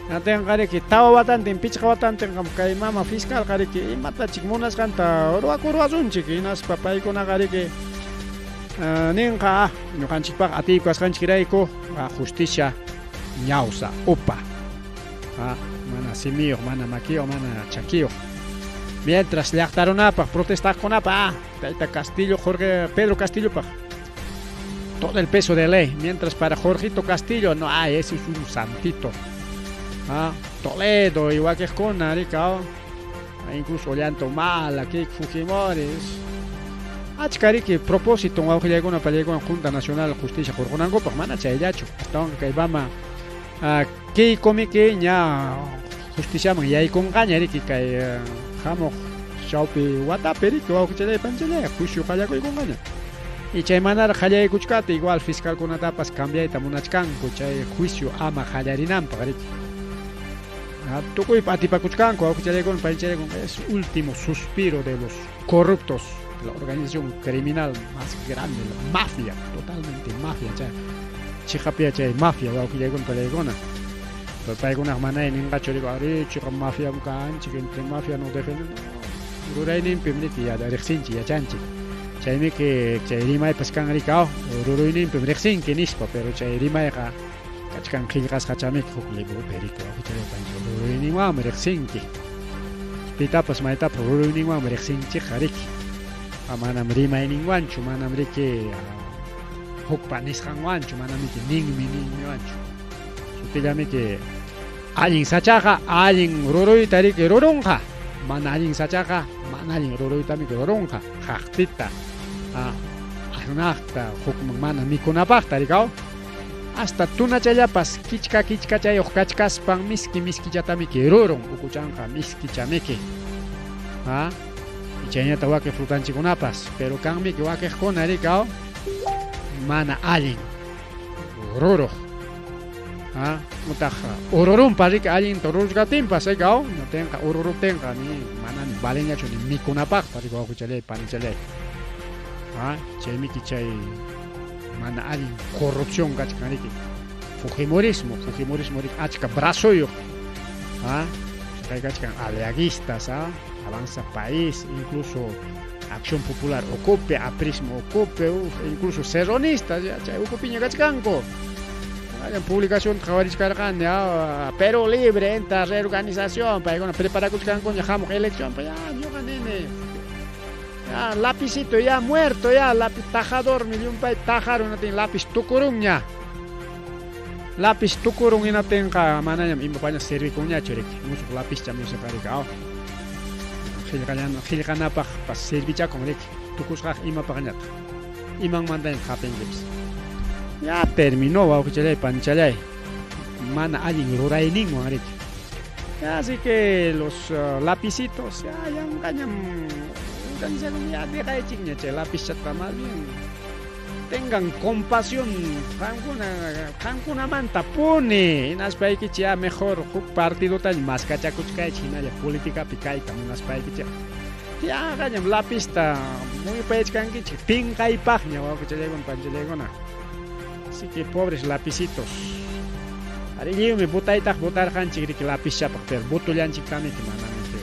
Hinaptinqa riki tawa watantin, pichqa watantinqa kay mama fiscalqa riki imatachik munasqanta ruwakurwasunchik, hinaspa paykunaqa riki ninqa ñuqanchikpaq atiyku kasqanchikrayku justicia ñawsa upa, mana simiyuq, mana makiyuq, mana chakiyuq. Mientras llaqta runapaq, protestaqkunapaq, tayta Castillo, Jorge, Pedro Castillopaq, todo el peso de ley. Mientras para Jorgito Castillo, no, ay, ese es un santito. Toledo, igual que con Rica, incluso Ollanta Humala, Keiko Fujimori. Achka riki propósito wawqillaykuna pallaykuna Junta Nacional Justicia hurqunankupaq mana chayllachu. Astawan kay mama Keiko miki ña justiciaman yaykunqaña riki kay hamuq chawpi watapi riki wawqichallay panchallay juicio qallakuykunqaña. Y chay manaraq qallaykuchkata igual fiscalkunatapas cambiayta munachkanku chay juicio ama qallarinanpaq riki. Tukuypa atipakuchkanku wawqichallaykuna panchallaykuna, es último suspiro de los corruptos, la organización criminal más grande, la mafia, totalmente mafia, chay chiqapia chay mafia wawqillaykuna pallaykuna. Pero paykunaq manay ninqachu riki, ari chiqa mafia kanchik, entre mafia no defendemos. No, rurayninpim riki ya riqsinchik, yachanchik. Chaymi que chay rimaypas kan riki, ruruyninpim riqsinki nispa, pero chay rimayqa kachkan qillqasqachamiki huk libropi riki, wawqichallay ruruyninwanmi riqsinki. Pitapas maytapas ruruyninwanmi riqsinchikqa riki. Manam rimayninwanchu, manam riki hukpa nisqanwanchu, manam riki ninmi ninmiwanchu. Sutillamiki allin sachaqa allin ruruyta riki rurunqa, mana allin sachaqa mana allin ruruytamiki rurunqa, qaqtita, asnaqta, hukman mana mikunapaqta rikaw. Hasta tunachallapas kichka kichkachayuq kachkaspan miski miskichatamiki rurun, ukuchanqa miskichamiki. Chaynata wakiq frutanchikunapas, pero kanmiki wakiqkuna rikaw mana allin ruruq. Utaq ururunpa riki allinta ruruchkatinpas rikaw, natinqa ururuptinqa ni mana ni valenñachu ni mikunapaqpas rikaw wawqichallay panichallay. Chaymiki chay mana allin corrupción kachkan riki. Fujimorismo, Fujimorismo riki achka brazoyuq. Chay kachkan aliaguistas, Avanza País, incluso Acción Popular ocupe, Aprismo ocupe, incluso serronistas, ya chay ucupiña kachkanku. Vayan publicación qhawarichkarqani, Perú Libre entra reorganización, paykuna preparakuchkankuña hamuq elección, pa ya ñuqa nini. Ya lapicito ya muerto ya, lápiz tajadormi llumpay tajarun hinaptin lápiz tukurunña. Lápiz tukurun hinaptinqa manañam imapaña servikunñachu riki, musuq lapizcham nisqa riki, aw. Qillqallana qillqanapaqpas servichakun riki, tukusqaqa imapaqñataq. Imanmantañataq hapinkipas. Ya terminó wawqichallay panichalay, mana allin rurayninwan riki. Así que los lapicitos ya yanqañam organizakun ya dejaychikña chay lapizchata más bien tengan compasión qamkuna qamkunamanta puni hinaspaykichik ya mejor huk partidotaña maskachakuchkaychik hinalla politicapi kayta munaspaykichik yanqañam lapizta muyupayachkankichik pinqaypaqña wawqichallaykuna panichallaykuna. Así que pobres lapicitos. Ari lliwmi votaytaq votarqanchik riki lapizchapaq, pero votollanchiktamiki manamiki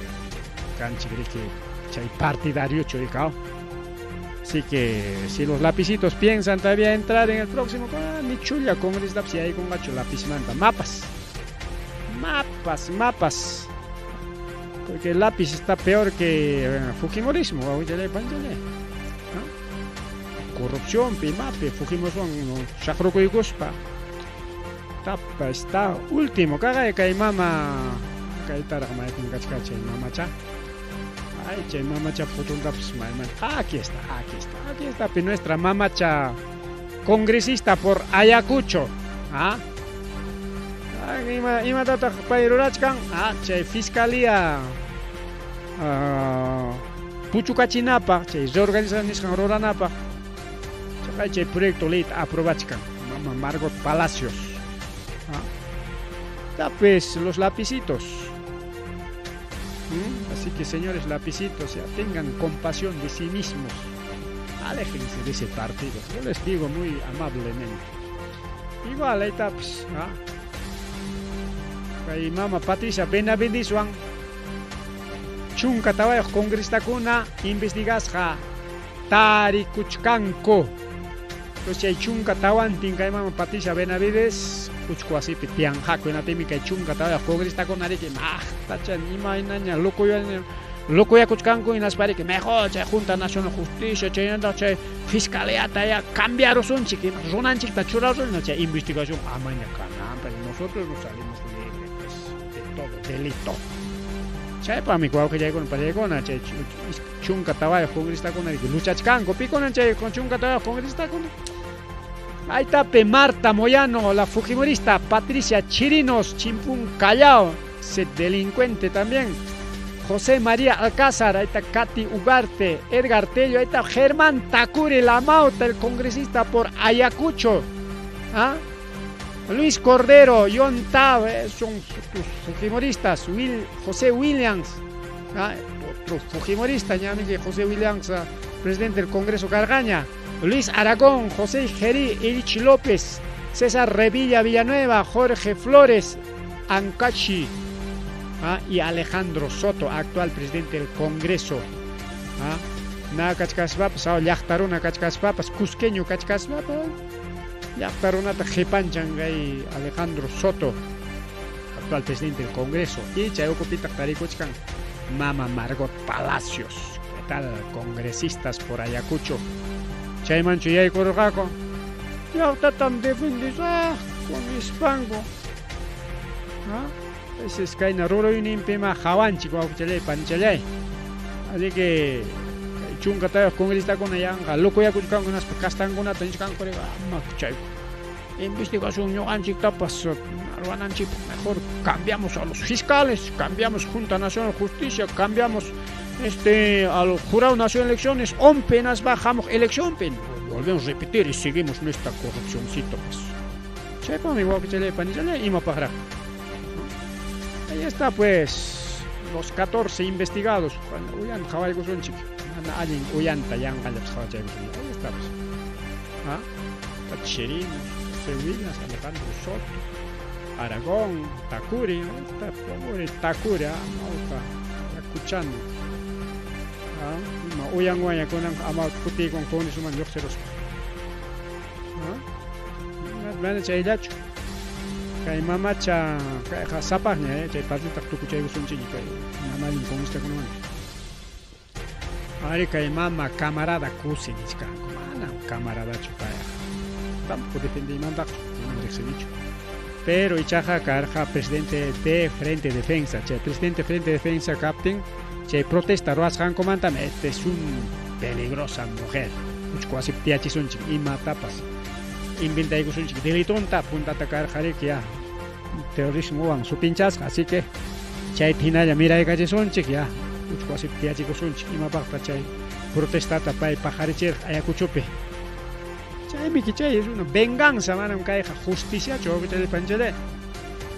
kanchik riki chay partidariochu riki. Así que si los lapicitos piensan todavía entrar en el próximo, ni chulla congresista yaykunqachu lapizmanta. Mapas. Mapas, mapas. Porque el lápiz está peor que fujimorismo, ¿no? Corrupción, pimapi, fujimorismo, chaqrukuykuspa. Tapa está último, kaqay kay mama, kaytaraq maypin kachka chay mamacha. Ay, chay mamacha fotontapas mayman. Aquí está, aquí está, aquí está nuestra mamacha congresista por Ayacucho. ¿Ah? Ay, imatataq pay rurachkan? Ah, chay fiscalía puchukachinapaq, chay reorganización nisqan ruranapaq. Chaqay chay proyecto leyta aprobachkan mama Margot Palacios. ¿Ah? Tapes los lapicitos. Así que señores lapicitos, ya tengan compasión de sí mismos. Aléjense de ese partido. Yo les digo muy amablemente. Igual ahí está, pues, ¿ah? Kay mama Patricia Benavideswan chunka tawayuq congresistakuna investigasqa tarikuchkanku. Entonces chay chunka tawantin kay mama Patricia Benavides uchku wasipi tiyanqaku hinaptinmi kay chunka tawayuq congresistakuna riki maqtacha imaynaña locoyakuchkanku hinaspa riki mejor chay Junta Nacional Justicia chaynataq chay fiscaliata ya cambiarusunchik runanchikta churarusunchik chay investigación amaña kananpaq nosotros nos salimos libres pues, de todo delito. Chaypaqmi wawqillaykuna pachaykuna chay chunka tawayuq congresistakuna riki luchachkanku pikuna chay chunka tawayuq congresistakuna. Ahí tape Marta Moyano, la fujimorista, Patricia Chirinos, Chimpún Callao, ese delincuente también. José María Alcázar, ahí está Katy Ugarte, Edgar Tello, ahí está Germán Tacuri Lamauta, el congresista por Ayacucho. ¿Ah? Luis Cordero, John Tab, son tus fujimoristas, José Williams, ¿ah? Otro fujimorista, ya que José Williams, presidente del Congreso Cargaña. Luis Aragón, José Gerí, Erich López, César Revilla Villanueva, Jorge Flores, Ancachi, ¿ah? Y Alejandro Soto, actual presidente del Congreso. ¿Ah? Na kachkaspapas, llaqtaruna kachkaspapas, cusqueño kachkaspapas, llaqtarunata qipanchan kay Alejandro Soto, actual presidente del Congreso. Y chay ukupitaq tarikuchkan mama Margot Palacios. ¿Qué tal? Congresistas por Ayacucho. Chaymanchu yaykurqaku llaqtatam defendisaqku nispanku. ¿Ah? Ese es kayna rurayninpima hawanchik wawqichalay panichalay. Así que chunka tawayuq congresistakuna yanqa locoyakuchkanku hinaspa kastankunata nichkanku ama chay investigación ñuqanchiktapas ruwananchikpaq mejor cambiamos a los fiscales, cambiamos Junta Nacional de Justicia, cambiamos al Jurado Nacional de Elecciones, OMPE bajamos elección, volvemos a repetir y seguimos nuestra corrupcióncito pues. Chaypaqmi wawqichalay panichalay imapaqraq. Ahí está pues los 14 investigados. Uyanta qhawaykusunchik. Mana allin uyanta yanqallapas qhawachaykusunchik. Ahí está pues. ¿Ah? Está Chirinos, José Williams, Alejandro Soto, Aragón, Tacuri, ahí está pobre Tacuri, amauta, Ayacuchano. ¿Ah? Ima uyan kunanqa amauta kutiykun congresoman lluqsiruspa. ¿Ah? Mana chayllachu. Kay mamacha kayqa sapaqña eh, chay partetaq tukuchaykusunchikña kay mana allin comunistakunamanta. Ari kay mama camarada kusi nichkanku, manam camaradachu payqa. Tampoco defendiymantaqchu, manam riqsinichu. Pero ichaqa karqa presidente de Frente Defensa, chay presidente Frente Defensa kaptin chay protesta ruwasqankumantam este es un peligrosa mujer. Uchku wasipi tiyachisunchik imatapas inventaykusunchik delitonta puntata karqa riki ya terrorismowan sutinchasqa, así que chayta hinalla miraykachisunchik ya uchku wasipi tiyachikusunchik imapaqta chay protestata pay paqarichirqa Ayacuchopi. Chaymi chay es una venganza, manam kayqa justiciachu wawqichalay panichalay.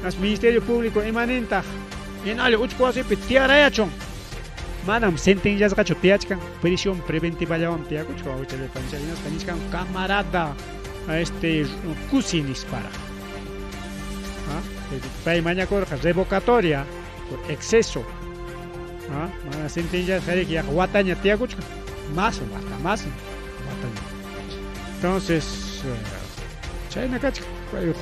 As Ministerio Público imanintaq hinalla uchku wasipi tiyarayachun. Manam sentenciasqachu tiyachkan, prisión preventivallawan tiyakuchkan wawqichalay panichalay. Hinaspa nichkan camarada este kusi nisparaq. Pay mañakurqa revocatoria por exceso. Mana sentenciasqa riki yaqa wataña tiyakuchkan. Más wata, más wataña. Entonces, chayna kachkan.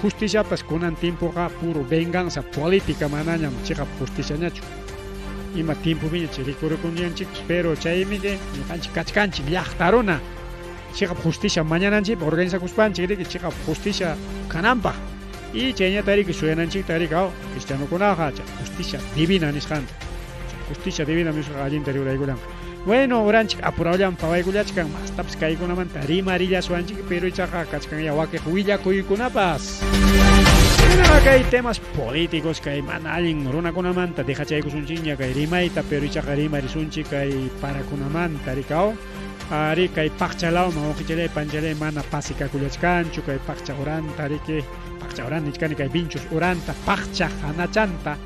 Justiciapas kunan tiempoqa puro venganza política manañam chiqap justiciañachu. Ima tiempopiña chay rikurikunñanchikpas, pero chaymi ñuqanchik kachkanchik llaqta runa. Chiqap justicia mañananchikpaq organizakuspanchik riki chiqap justicia kananpaq. Y chayñata riki suyananchikta riki aw cristianokunaqa chay justicia divina nisqanta. Justicia divina nisqaqa allinta ruraykullanqa. Bueno, uranchik apurawllan pawaykullachkan mastapas kaykunamanta rimarillasuwanchik, pero ichaqa kachkanya wakiq willakuykunapas. Chaynaqa kay temas políticos kay mana allin runakunamanta dejachaykusunchikña kay rimayta, pero ichaqa rimarisunchik kay parakunamanta rikaw. Ari kay paqcha lawman wawqichalay panchalay mana pasikakullachkanchu kay paqcha uranta riki paqcha uran nichkani kay vinchus uranta paqcha hanachanta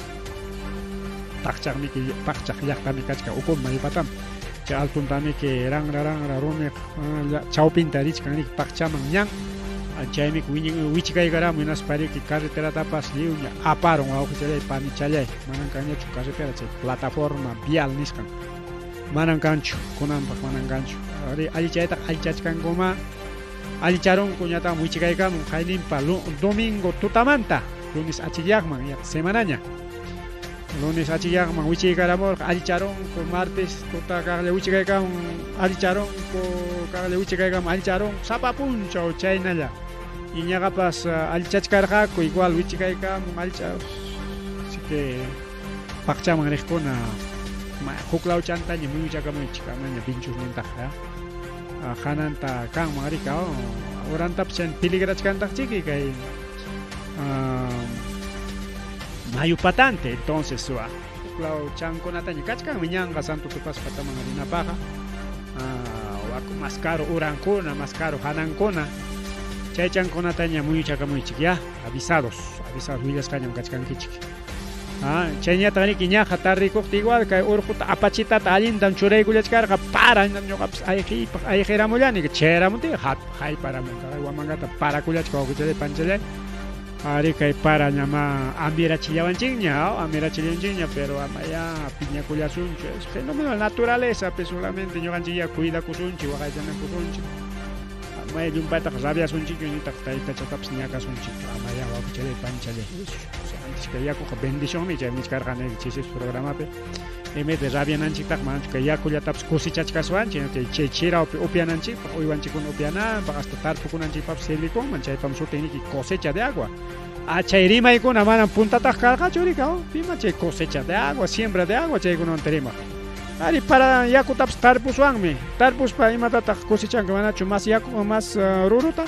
paqchaqmiki paqchaq llaqtami kachkan ukun mayupatam chay altuntamiki ranra ranra rumiq chawpinta richkan riki paqchaman ñan chaymi wichikaykaramu hinaspa riki carreteratapas lliwña aparun wawqichalay panichalay manan kanñachu carretera chay plataforma vial nisqan. Manan kanchu, kunanpaq manan kanchu. Ari allichaytaqa allichachkankumá. Allicharunku ñataqmi wichikaykamun qayninpa domingo tutamanta, lunes achikyaqman, yaqa semanaña. Lunes achikyaqman wichiykaramurqa, allicharunku, martes tuta kaqlla wichikaykamun, allicharunku, kaqlla wichikaykamun, allicharunku, sapa punchaw chaynalla. Y ñaqapas allichachkarqaku, igual wichikaykamun, allicha. Así que paqchaman riqkuna huk lawchantaña muyuchakamuychik amaña vinchusnintaqa hananta kanman rika urantapas chay peligrachkantaqchiki kay mayu patante. Entonces huk law chankunataña kachkanmi ñanqa Santo Tupaspa pataman rinapaqqa mas caro urankuna, mas caro hanankuna, chay chankunataña muyuchakamuychik ya, avisados, avisados willasqañam kachkankichik. Chayñataq riki ñaqa tarrikuqta igual kay urquta apachitata allintam churaykullachkarqa para ñuqapas ayqiypaq ayqiramullani chayaramuntin hayparamun kay Huamangata parakullachka wawqichalay panchalay. Ari kay para ñamá amirachillawanchikña, amirachillawanchikña, pero amayá piñakullasunchu. Es fenómeno de la naturaleza, pues solamente ñuqanchik ya cuidakusunchik, waqaychanakusunchik. Amaya llumpaytaqa rabiasunchikchu nitaq taytachatapas ñakasunchikchu. Amaya wawqichalay panchalay. Antes kay yakuqa bendicionmi chay nichkarqani chisis programapi. En vez de rabiananchiktaq manachu kay yakullatapas cosechachkaswanchik, chay chirawpi upyananchikpaq, uywanchikkuna upyananpaq, hasta tarpukunanchikpaqpas servikunman, chaypam sutin cosecha de agua. Chay rimaykuna manam puntataq karqachu rika, pima chay cosecha de agua, siembra de agua chaykunamanta rimaq. Ari para yakutapas tarpuswanmi, tarpuspa imatataq cosechanki manachu mas yaku mas ruruta.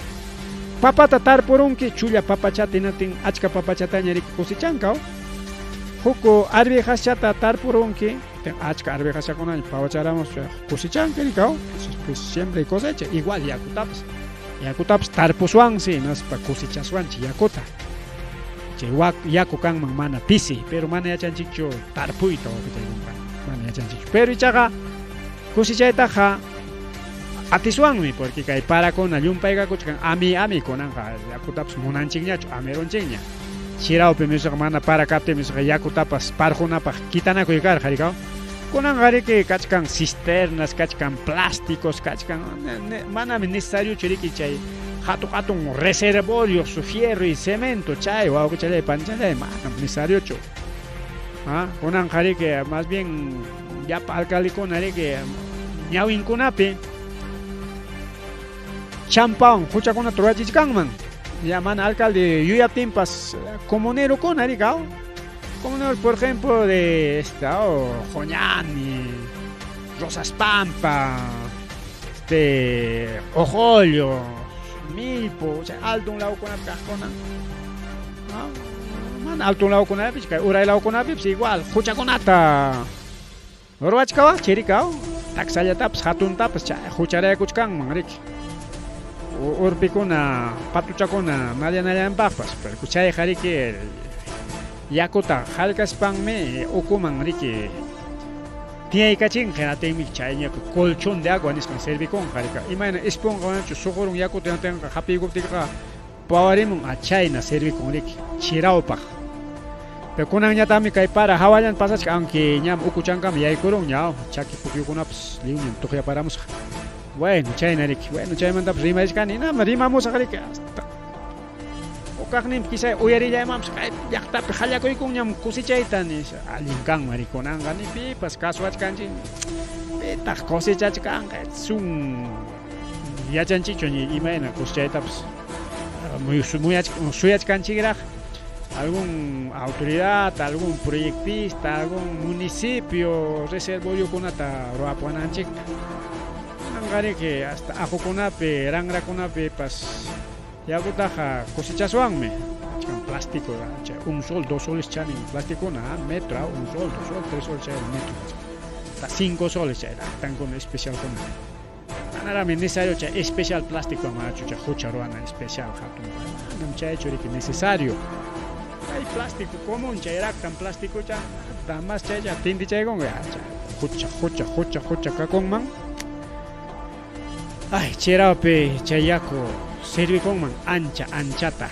Papata tarpurunki chulla papachata hinatin achka papachataña riki cosechanka. Huk arvejaschata tarpurunki, achka arvejachakunaña pawacharamus cosechanki rika. Pues siembra y cosecha, igual yakutapas. Yakutapas tarpuswansi hinaspa cosechaswanchik yakuta. Chay yaku kanman mana pisi, pero mana yachanchikchu tarpuyta mana yachanchikchu. Pero ichaqa cosechaytaqa atiswanmi, porque kay parakuna llumpaykakuchkan ami ami kunanqa yakutapas munanchikñachu amirunchikña. Chirawpi misqa mana para kaptin misqa yakutapas parqunapaq kitanakuy karqa rikaw. Kunanqa riki kachkan cisternas, kachkan plásticos, kachkan manami necesariochu riki chay Hatun hatun reservorios, fierro y cemento, chay wawqichalay panichalay manam necesariochu. Ah, kunanqa riki más bien llapa alcaldekuna riki ñawinkunapi champawan huchakunata rurachichkanman. Ya mana alcalde yuyaptinpas comunerokuna riki, aw. Comunero, por ejemplo, de esta, oh, Joñani, Rosas Pampa, este, Ojollo, Milpo, o sea, altun lawkunapi kaqkuna. Mana altun lawkunapi, kay uray lawkunapipas igual, huchakunata ruwachkawaqchik riki, aw, taksallatapas hatuntapas chay hucharayakuchkanman riki. Urpikuna, patuchakuna nallanallanpaqpas, pero chayqa riki yakuta hallkaspanmi ukuman riki tiyaykachinqa, hinaptinmi chayñaqa colchón de agua nisqan servikunqa riki. Imayna esponja manachu suqurun yakuta hinaptinqa hapiykuptikiqa pawarimun, a chayna servikun riki chirawpaq. Pero kunanñataqmi kay para hawallan pasachka, aunque ñam ukuchankama yaykurunña, chaki pukyukunapas lliwñam tuqyaparamusqa. Bueno, chayna riki. Bueno, chaymantapas rimarichkani, hinam rimamusaq riki hasta hukaqninpi quizá uyarillaymanpas kay llaqtapi qallakuykunñam cosechayta nispa. Allin kanman riki kunanqa ni pipas kasuwachkanchik pitaq cosechachkanqa sun yachanchikchu ni imayna cosechaytapas suyachkanchikraq algún autoridad, algún proyectista, algún municipio reservoriokunata ruwapuwananchikta. Kunanqa riki hasta ajukunapi, ranrakunapipas yakutaqa cosechaswanmi. Achkan plástico, chay 1 sol, 2 soles chanin plasticuna, metro, 1 sol, 2 sol, 3 soles chay metro. Hasta 5 soles chay raktankuna especialkuna. Manaraqmi necesario chay especial plástico manachu chay hucha ruwana especial hatun. Manam chaychu riki necesario. Kay plástico común chay raktan plásticocha nada más chaycha tindichaykunqa chay hucha hucha hucha hucha kakunman. Ay, chirawpi chay yaku servikunman ancha anchata.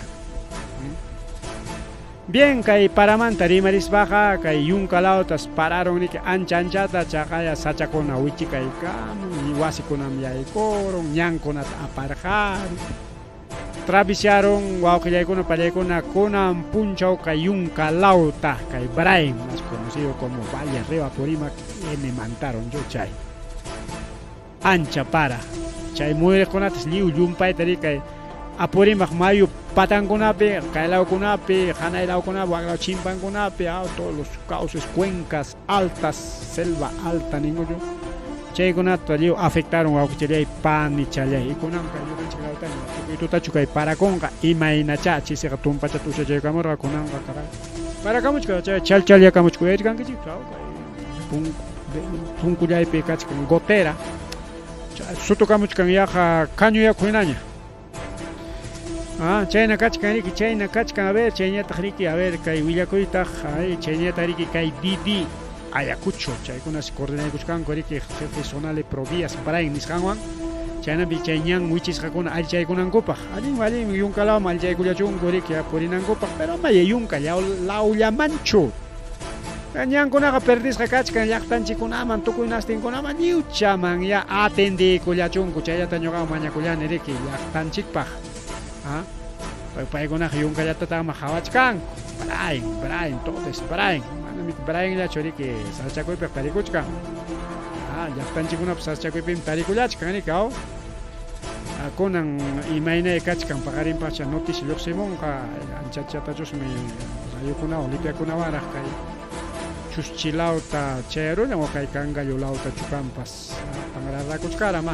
Bien, kay paramanta rimarispaqa kay yunka lawtas pararon riki ancha anchata chaqaya sachakuna wichikaykamun, wasikunam yaykurun, ñankunata aparqarun. Travisiaron wawqillaykuna pallaykuna kunan punchaw kay yunka lawta kay Brain, más conocido como Valle Arriba Apurímac, N mantaron yo chay. Ancha para. Chay muyuriqkunatas lliw llumpayta riki kay Apurímac mayu patankunapi, kay lawkunapi, hanay lawkunapi, wak law chimpankunapi, todos los cauces, cuencas altas, selva alta ninkuchu. Chaykunata lliw afectaron wawqichallay, panichallay. Y kunanqa ñuqanchik lawtaña tukuy tutachu kay parakunqa, imaynachá chisiqa tumpachata ushachaykamurqa kunanqa caray. Parakamuchka chay chalchalyakamuchka uyarichkankichik, kay punkullaypi kachkan gotera. Sutukamuchkan yaqa caño yaku hinaña. Ah, chayna kachkan riki, chayna kachkan, a ver, chayñataq riki, a ver, kay willakuytaq, ay, chayñataq riki kay Didi Ayacucho, chaykunas coordinaykuchkanku riki jefe zonal de Provías Brain nisqanwan, chaynapi chay ñan wichisqakuna allichaykunankupaq. Allin allin yunka lawman allichaykullachunku riki purinankupaq, pero ama yunka lawllamanchu. Ñankunaqa perdisqa kachkan llaqtanchikkunaman, tukuy nastinkunaman, lliwchaman ya atendiykullachunku, chayllata ñuqawan mañakullani riki llaqtanchikpaq. Ah, paykunaqa yunkallatataqmi qhawachkanku. Brain, Brain, todo es Brain. Manam Brainllachu riki sasachakuypiqa tarikuchkan. Ah, llaqtanchikkunapas sasachakuypimi tarikullachkan riki, aw. Kunan imaynay kachkan paqarinpacha noticia lluqsimunqa, anchachatachusmi rayukunawan lipiakunawanraq kay chuschi lawta chayarullan o kay cangallo lawta chukampas panrarakuchkaram,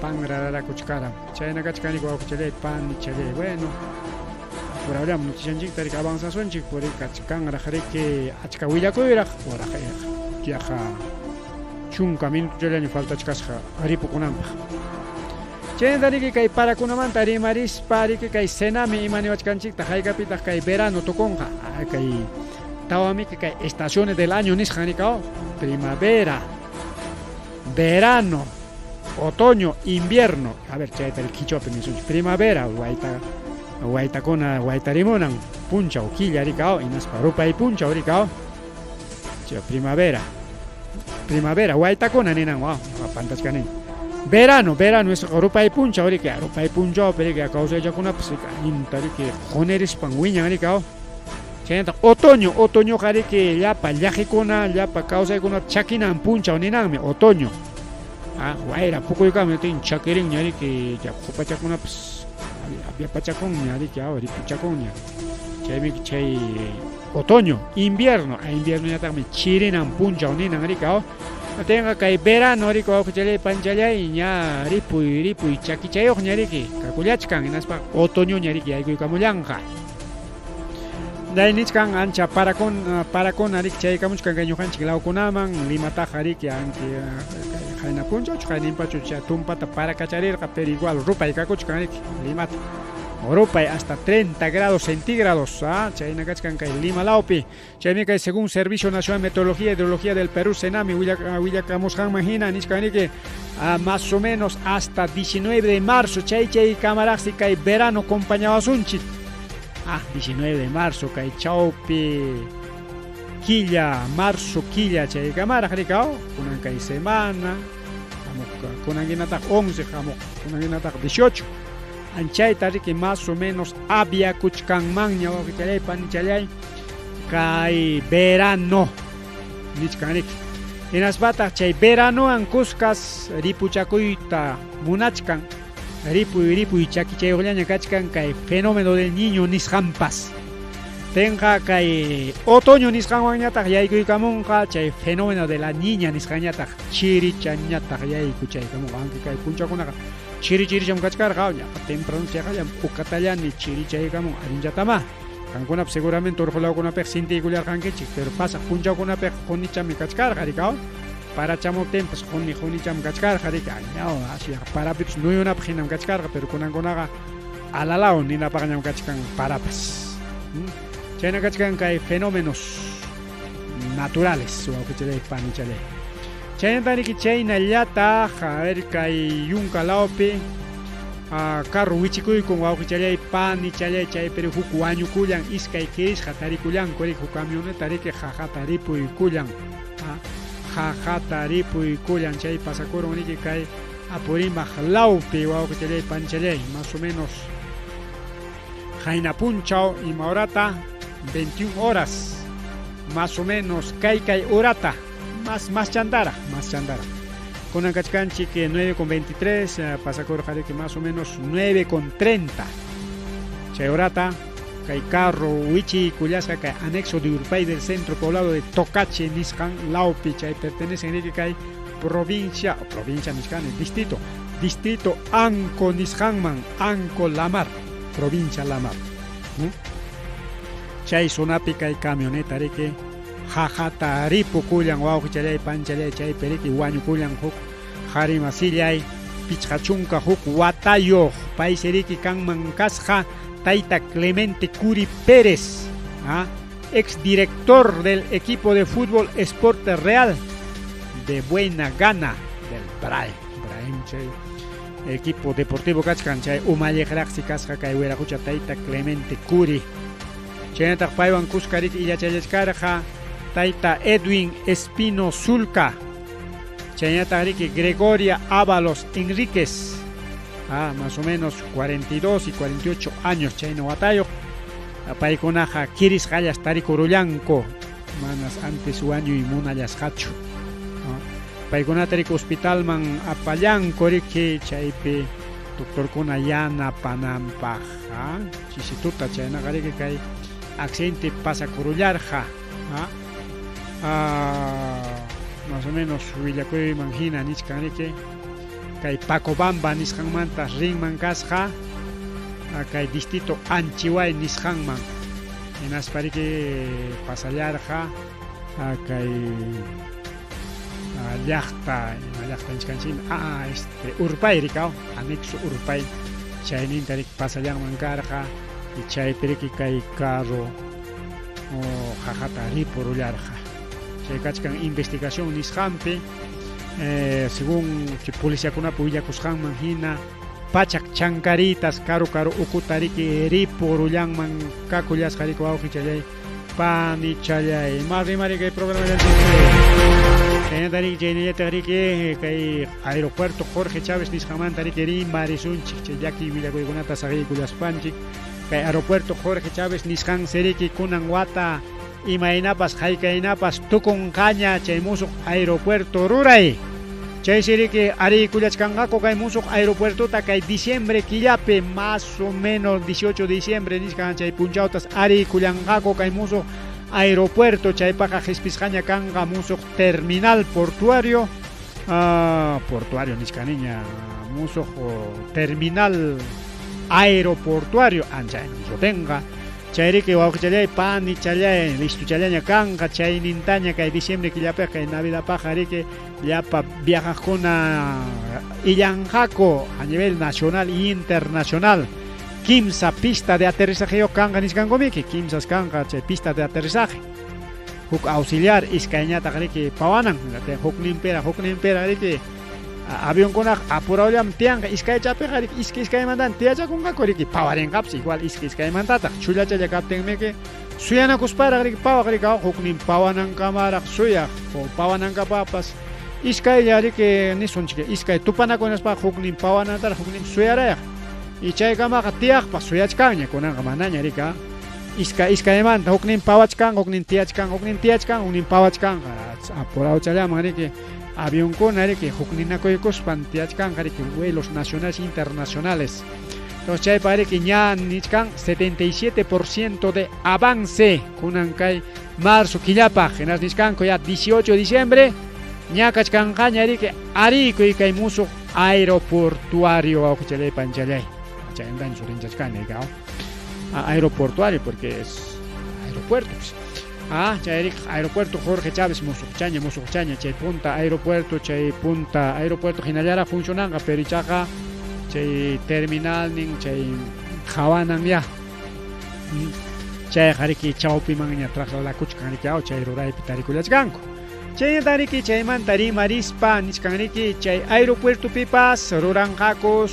panrarakuchkaram. Chayna kachkan riki wawqichallay, panichallay. Bueno, apurawllam noticianchikta riki avanzasunchik, puri kachkanraq riki achka willakuyraq, uraq yaqa 10 minutochallaña faltachkasqa ripukunanpaq. Chaynata riki kay parakunamanta rimarispa riki kay Senami ima niwachkanchiktaq haykapitaq kay verano tukunqa, kay tawamiki kay estaciones del año nisqan riki, primavera, verano, otoño, invierno. A ver, chayta riki qichwapi nisunchik. Primavera, wayta waytakuna waytarimunan punchaw killa riki, hinaspa rupay punchaw riki, chay primavera. Primavera, waytakuna ninan, pantachkani. Verano, verano nisqaqa rupay punchaw riki, rupay punchawpi riki kawsaychakunapas riki allinta riki qunirispan wiñan riki aw. Chaynataq otoño, otoñoqa riki llapa llaqikuna, llapa kawsaykunap chakinan punchaw ninanmi otoño. Ah, wayra pukuykama tin chakirinña riki qupachakunapas aviapachakunña riki aw ripuchakunña. Chaymi chay otoño, invierno, a inviernoñataqmi chirinan punchaw ninan riki aw. Atinqa kay verano riki wawqichalay panchallay ña ripuy ripuy chakichayuqña riki kakullachkan hinaspa otoñoña riki yaykuykamullanqa. Day nichkan ancha parakun parakuna riki chaykamuchkan kay ñuqanchik lawkunaman Limataqa riki anki qayna punchawchu qayninpachu chay tumpata parakacharirqa pero igual rupay kakuchkan riki Limata rupay hasta 30 grados centígrados ah, chayna kachkan kay Lima lawpi. Chaymi kay según Servicio Nacional de Meteorología y Hidrología del Perú, SENAMI, willakamusqanman hina nichkan riki ah, más o menos hasta 19 de marzo chay chay kamaraqsi kay verano compañawasunchik. Ah, 19 de marzo kay chawpi killa, marzo killa chay kamaraq rikaw, kunan kay semana, hamuq kunan hinataq 11 hamuq, kunan hinataq 18. Anchayta riki más o menos aviakuchkanmanña wawqichalay panichalay kay verano nichkan riki. Hinaspataq chay veranowan kuskas ripuchakuyta munachkan, ripuy ripuy chakichayuqllaña kachkan kay fenómeno del niño nisqanpas. Tenqa kay otoño nisqanwanñataq yaykuykamunqa chay fenómeno de la niña nisqanñataq chirichañataq yaykuchaykamunqa aunque kay punchawkunaqa chiri chiricham kachkarqa ñaqa temprano chayqallam ukatallani chirichaykamun allinllatamá. Qamkunapas seguramente urqu lawkunapiqa sintiykullarqankichik, pero pasaq punchawkunapiqa qunichami kachkarqa, rikaw. Parachamuptinpas quni qunicham kachkarqa, riki. Añaw, asyaqa parapipas nuyunapaq hinam kachkarqa, pero kunankunaqa alalaw ninapaqñam kachkan parapas. Chayna kachkan kay fenómenos naturales, wawqichalay, panichalay. Chaynata riki chaynallataq, a ver, kay yunka lawpi Carro wichikuykun wawqichallay panichallay chaypiri huk wañukullan iskay kirisqa tarikullanku riki huk camioneta riki qaqata ripuykullan qaqata ripuykullan chay pasakurun riki kay Apurímac lawpi wawqichallay panichallay más o menos qayna punchaw ima horata 21 horas más o menos kay kay horata más más chantaraq más chantaraq kunan kachkanchik 9 con 23 pasakurqa riki más o menos 9 con 30 chay horata kay carro wichiykullasqa kay anexo de Urpay del centro poblado de Tocache nisqan lawpi chay pertenecen riki kay provincia provincia nisqani distrito distrito Anco nisqanman Anco Lamar provincia Lamar chay zonapi kay camioneta riki Qaqata ripukullan wawqichalay panchalay chaypi riki wañukullan huk qhari masillay 51 watayuq paysi riki kanman kasqa tayta Clemente Curi Pérez ¿ah? ex director del equipo de fútbol Sport Real de Buena Gana del Brae Braem chay equipo deportivo kachkan chay umalliqraqsi kasqa kay wiraqucha tayta Clemente Curi. Chaynataq paywan kuska riki illachallachkarqa tayta Edwin Espino Sulca, chaynataq riki Gregoria Ábalos Enríquez, ah, más o menos 42 y 48 años chayna watayuq, paykunaqa kirisqallas tarikurullanku, manas antes wañuy munallasqachu. Paykunata riki hospitalman apallanku riki chaypi doctorkuna yanapananpaq. Chisi tuta chaynaqa riki kay accidente pasakurullarqa. Más o menos willakuyman hina nichkan riki kay Pacobamba nisqanmanta rinman kasqa kay distrito Anchihuay nisqanman hinaspa riki pasallarqa kay llaqta ima llaqta nichkanchikmi a este Urpay rikaw anexo Urpay chayninta riki pasallanman karqa y chaypi riki kay carro qaqata ripurullarqa chay kachkan investigación nisqanpi según chay policiakunapa willakusqanman hina pachak chankaritas karu karu ukuta riki ripurullanman kakullasqa riki wawqichallay. Panichallay, ima rimari kay programallanchikpi. Chaynata riki, chaynallataq riki kay aeropuerto Jorge Chávez nisqanmanta riki rimarisunchik chay llakiy willakuykunata saqiykullaspanchik. Kay aeropuerto Jorge Chávez nisqansi riki kunan wata imaynapas haykaynapas tukunqaña chay musuq aeropuerto ruray. Chaysi riki ariykullachkanqaku kay musuq aeropuertota kay diciembre killapi más o menos 18 de diciembre nisqan chay punchawtas ariykullanqaku kay musuq aeropuerto chaypaqa qispisqaña kanqa musuq terminal portuario portuario nichkaniña musuq terminal aeroportuario ancha sutinqa. Chayriki wawqichallay, panichallay, listuchallaña kanqa chaynintaña kay diciembre killapiqa kay navidapaqqa riki llapa viajaqkuna illanqaku a nivel nacional y internacional. Kimsa pista de aterrizajeyuq kanqa nichkankumiki, kimsas kanqa chay pista de aterrizaje. Huk auxiliar iskayñataq riki pawanan, hukninpira hukninpira riki avionkunaq apurawllam tiyanqa iskaychapiqa riki iskay iskaymantan tiyachakunqaku riki pawarinqapas igual iskay iskaymantataq chullachalla kaptinmiki suyanakusparaq riki pawaq riki huknin pawanankamaraq suyaq pawanankapapas iskaylla riki nisunchik iskay tupanakunaspaqa huknin pawanantaraq huknin suyarayaq y chaykamaqa tiyaqpas suyachkanña kunanqa manaña riki iskay iskaymanta huknin pawachkanqa huknin tiyachkanqa huknin tiyachkanqa huknin pawachkanqa apurawchallaman riki avionkuna riki hukninakuykuspan tiyachkanqa riki vuelos nacionales internacionales. Entonces chaypa riki ña nichkan 77% de avance kunan kay marzo killapaq hinas nichkanku ya 18 de diciembre ña kachkanqaña riki ariykuy kay musuq aeroportuario wawqichalay panchalay chaymantaña surinchachkani riki aeroportuario porque es aeropuerto pues. Ah, chay aeropuerto Jorge Chávez musuqchaña, musuqchaña, chay punta aeropuerto, chay punta aeropuerto hinallaraq funcionanqa, pero ichaqa chay terminalnin, chay hawanan ya. Chayqa riki chawpimanña trasladakuchkan riki chay ruraypi tarikullachkanku. Chaynata riki chaymanta rimarispa nichkan riki chay aeropuertopipas ruranqakus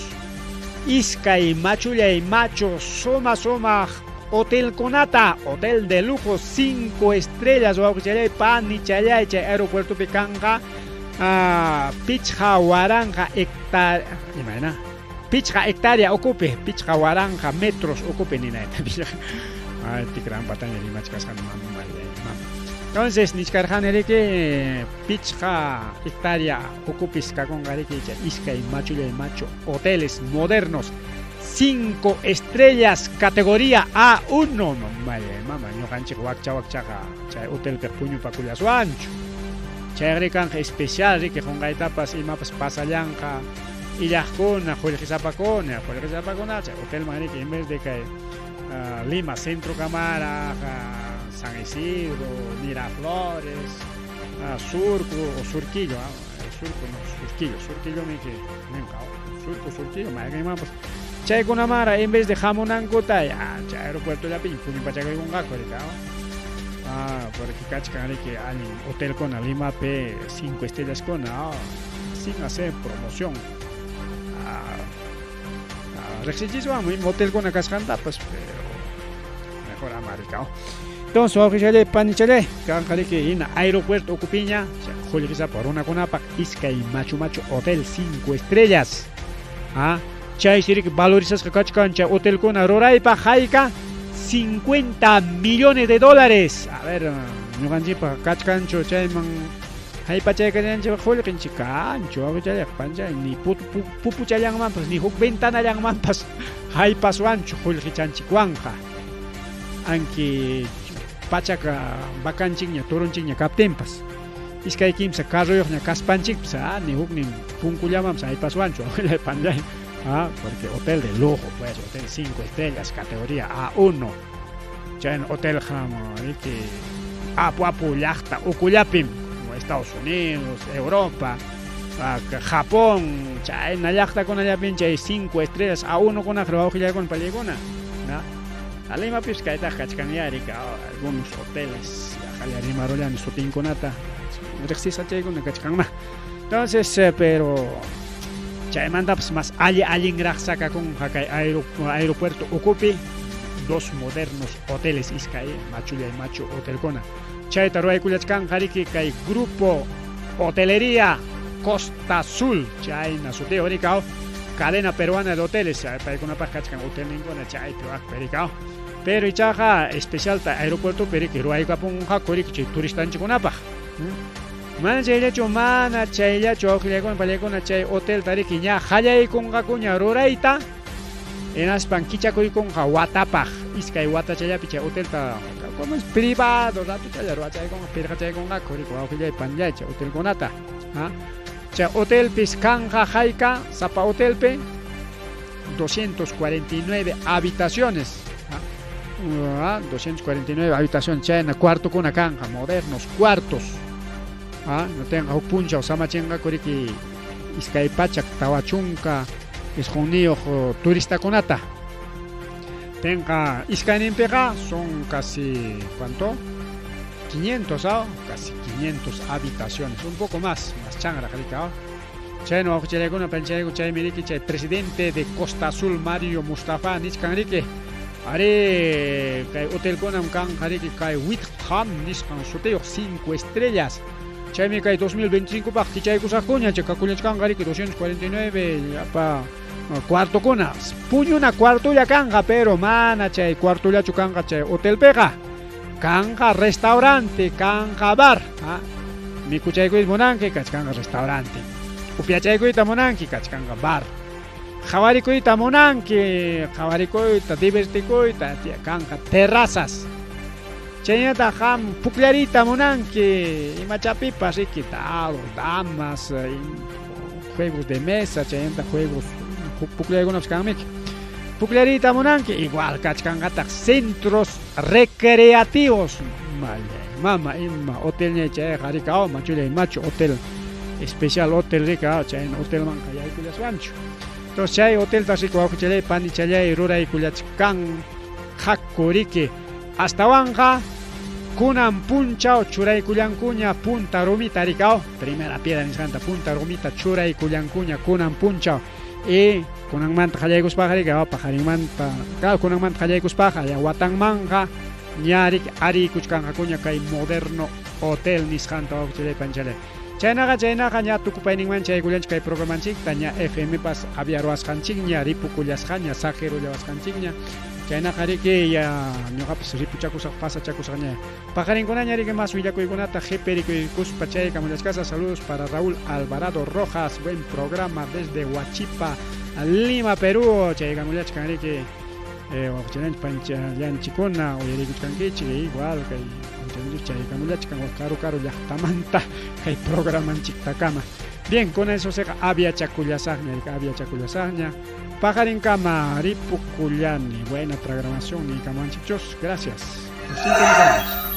iskay machullay machu suma sumaq hotelkunata, hotel de lujo 5 estrellas wawqichalay panichalay chay aeropuertopi kanqa pichqa waranqa hectárea imayna pichqa hectárea ukupi pichqa waranqa metros ukupi ninayta ay tikranpataña rimachkasqan mama entonces nichkarqani riki pichqa hectárea ukupis kakunqa riki chay iskay machullay machu hoteles modernos 5 estrellas categoría A1 mamay mama ñuqanchik wakcha wakchaqa chay hotelpiq puñupakullaswanchu chayri kanqa especial riki qunqaytapas imapas pasallanqa illaqkuna qullqisapakuna qullqisapakuna chay hotelman riki en vez de kay Lima Centro kamaraq San Isidro Miraflores Surco o Surquillo Surco no Surquillo Surquillo miki ninqa Surco Surquillo mayqinmanpas chaykunamara en vez de hamunankuta ya chay aeropuertollapi puñupachakuykunqaku riki porque kachkan riki allin hotelkuna Limapi 5 estrellas-kuna sin hacer promoción riqsichiswanmi ima hotelkuna kasqantapas pero mejor ama riki. Entonces wawqichalay panichalay kanqa riki hina aeropuerto ukupiña qullqisapa runakunapaq iskay machu machu hotel 5 estrellas chaysi riki valorizasqa kachkan chay hotelkuna ruraypaq hayka 50 millones de dólares. A ver, ñuqanchikpaq kachkanchu chayman haypachaykallanchikpaq qullqinchik kanchu wawqichallayqa panchay ni pupuchallanmanpas ni huk ventanallanmanpas haypaswanchu qullqichanchikwanqa anki pachaka vacanchikña turunchikña kaptinpas iskay kimsa carroyuqña kaspanchikpas ni huknin punkullamanpas haypaswanchu wawqichalay panchay porque hotel de lujo pues hotel 5 estrellas categoría A1 chay hotel riki apu apu llaqta ukullapim como Estados Unidos, Europa, Japón, chayna llaqtakunallapim chay 5 estrellas A1 kunaq wawqillaykuna pallaykuna na Limapis kaytaq kachkan ya riki algunos hoteles yaqalla rimarullani sutinkunata riqsisqa chaykuna kachkanma. Entonces pero chaymantapas más alli allinraq sakakunqa kay aeropuerto ukupi. Dos modernos hoteles iskay machullay machu hotelkuna. Chayta ruwaykullachkanqa riki kay Grupo Hotelería Costa Azul chayna sutiyuq rikaw cadena peruana de hoteles paykunapaq kachkan hotelninkuna chaypi wakpi rikaw. Pero ichaqa especialta aeropuertopi riki ruwaykapunqaku riki chay turistanchikkunapaq. Mana chayllachu, mana chayllachu wawqillaykuna pallaykuna chay hotelta riki ña qallaykunqakuña rurayta hinaspan kichakuykunqa watapaq iskay watachallapi chay hotelta como es privado ratochalla ruwachaykunqa pirqachaykunqaku riki wawqillay panillay chay hotelkunata ha chay hotelpis kanqa hayka sapa hotelpi 249 habitaciones 249 habitaciones chayna cuartokuna kanqa modernos cuartos no tenqa huk punchaw samachinqaku riki 249 turistakunata tenqa iskayninpiqa son casi ¿cuánto? 500 ¿ah? Casi 500 habitaciones un poco más más chanraq riki. Chayna wawqichallaykuna panichallayku chaymi riki chay presidente de Costa Azul Mario Mustafa nichkan riki arí kay hotelkunam kanqa riki kay Witham nisqan sutiyuq 5 estrellas chaymi kay 2025 paq kichaykusaqkuña chay kakullachkanqa riki 249 llapa cuartokuna puñuna cuartolla kanqa pero mana chay cuartollachu kanqa chay hotelpiqa kanqa restaurante kanqa bar mikuchaykuyta munanki kachkanqa restaurante upyachaykuyta munanki kachkanqa bar qhawarikuyta munanki qhawarikuyta divertikuyta kanqa terrazas chaynataq qam pukllariyta munanki imachapipas riki dado damas juegos de mesa chaynataq juegos pukllaykunapas kanmiki pukllariyta munanki igual kachkanqataq centros recreativos mallay mama ima hotelñay chayqa rika machullay machu hotel especial hotel rika chayna hotelmanqa yaykullaswanchu entonces chay hotelta riki wawqichallay panichallay ruraykullachkan haku riki astawanqa kunan punchaw churaykullankuña punta rumita rikaw primera piedra nisqanta punta rumita churaykullankuña kunan punchaw y kunanmanta qallaykuspaqa riki paqarinmanta kunanmanta qallaykuspaqa ya watanmanqa ña riki ariykuchkanqakuña kay moderno hotel nisqanta wawqichallay panichalay chaynaqa chaynaqa ña tukupayninman chaykullanchik kay programanchikta ña FM pas avia ruwasqanchikña ripukullasqaña saqirullawasqanchikña chaynaqa riki ya ñuqapas ripuchakusaq pasachakusaqña paqarinkunaña riki mas willakuykunata qhiperikuykuspa chaykamullachkasaq. Saludos para Raúl Alvarado Rojas, buen programa desde Huachipa, Lima, Perú. Chaykamullachkan riki wawqichallanchik panchallanchikuna uyarikuchkankichik igual kay chaykamullachkan karu karu llaqtamanta kay programanchiktakama. Bien, con eso seqa aviachakullasaqña riki aviachakullasaqña paqarinkama ripukullani. Buena programación niykamuwanchikchus. Gracias. Nos sintonizamos.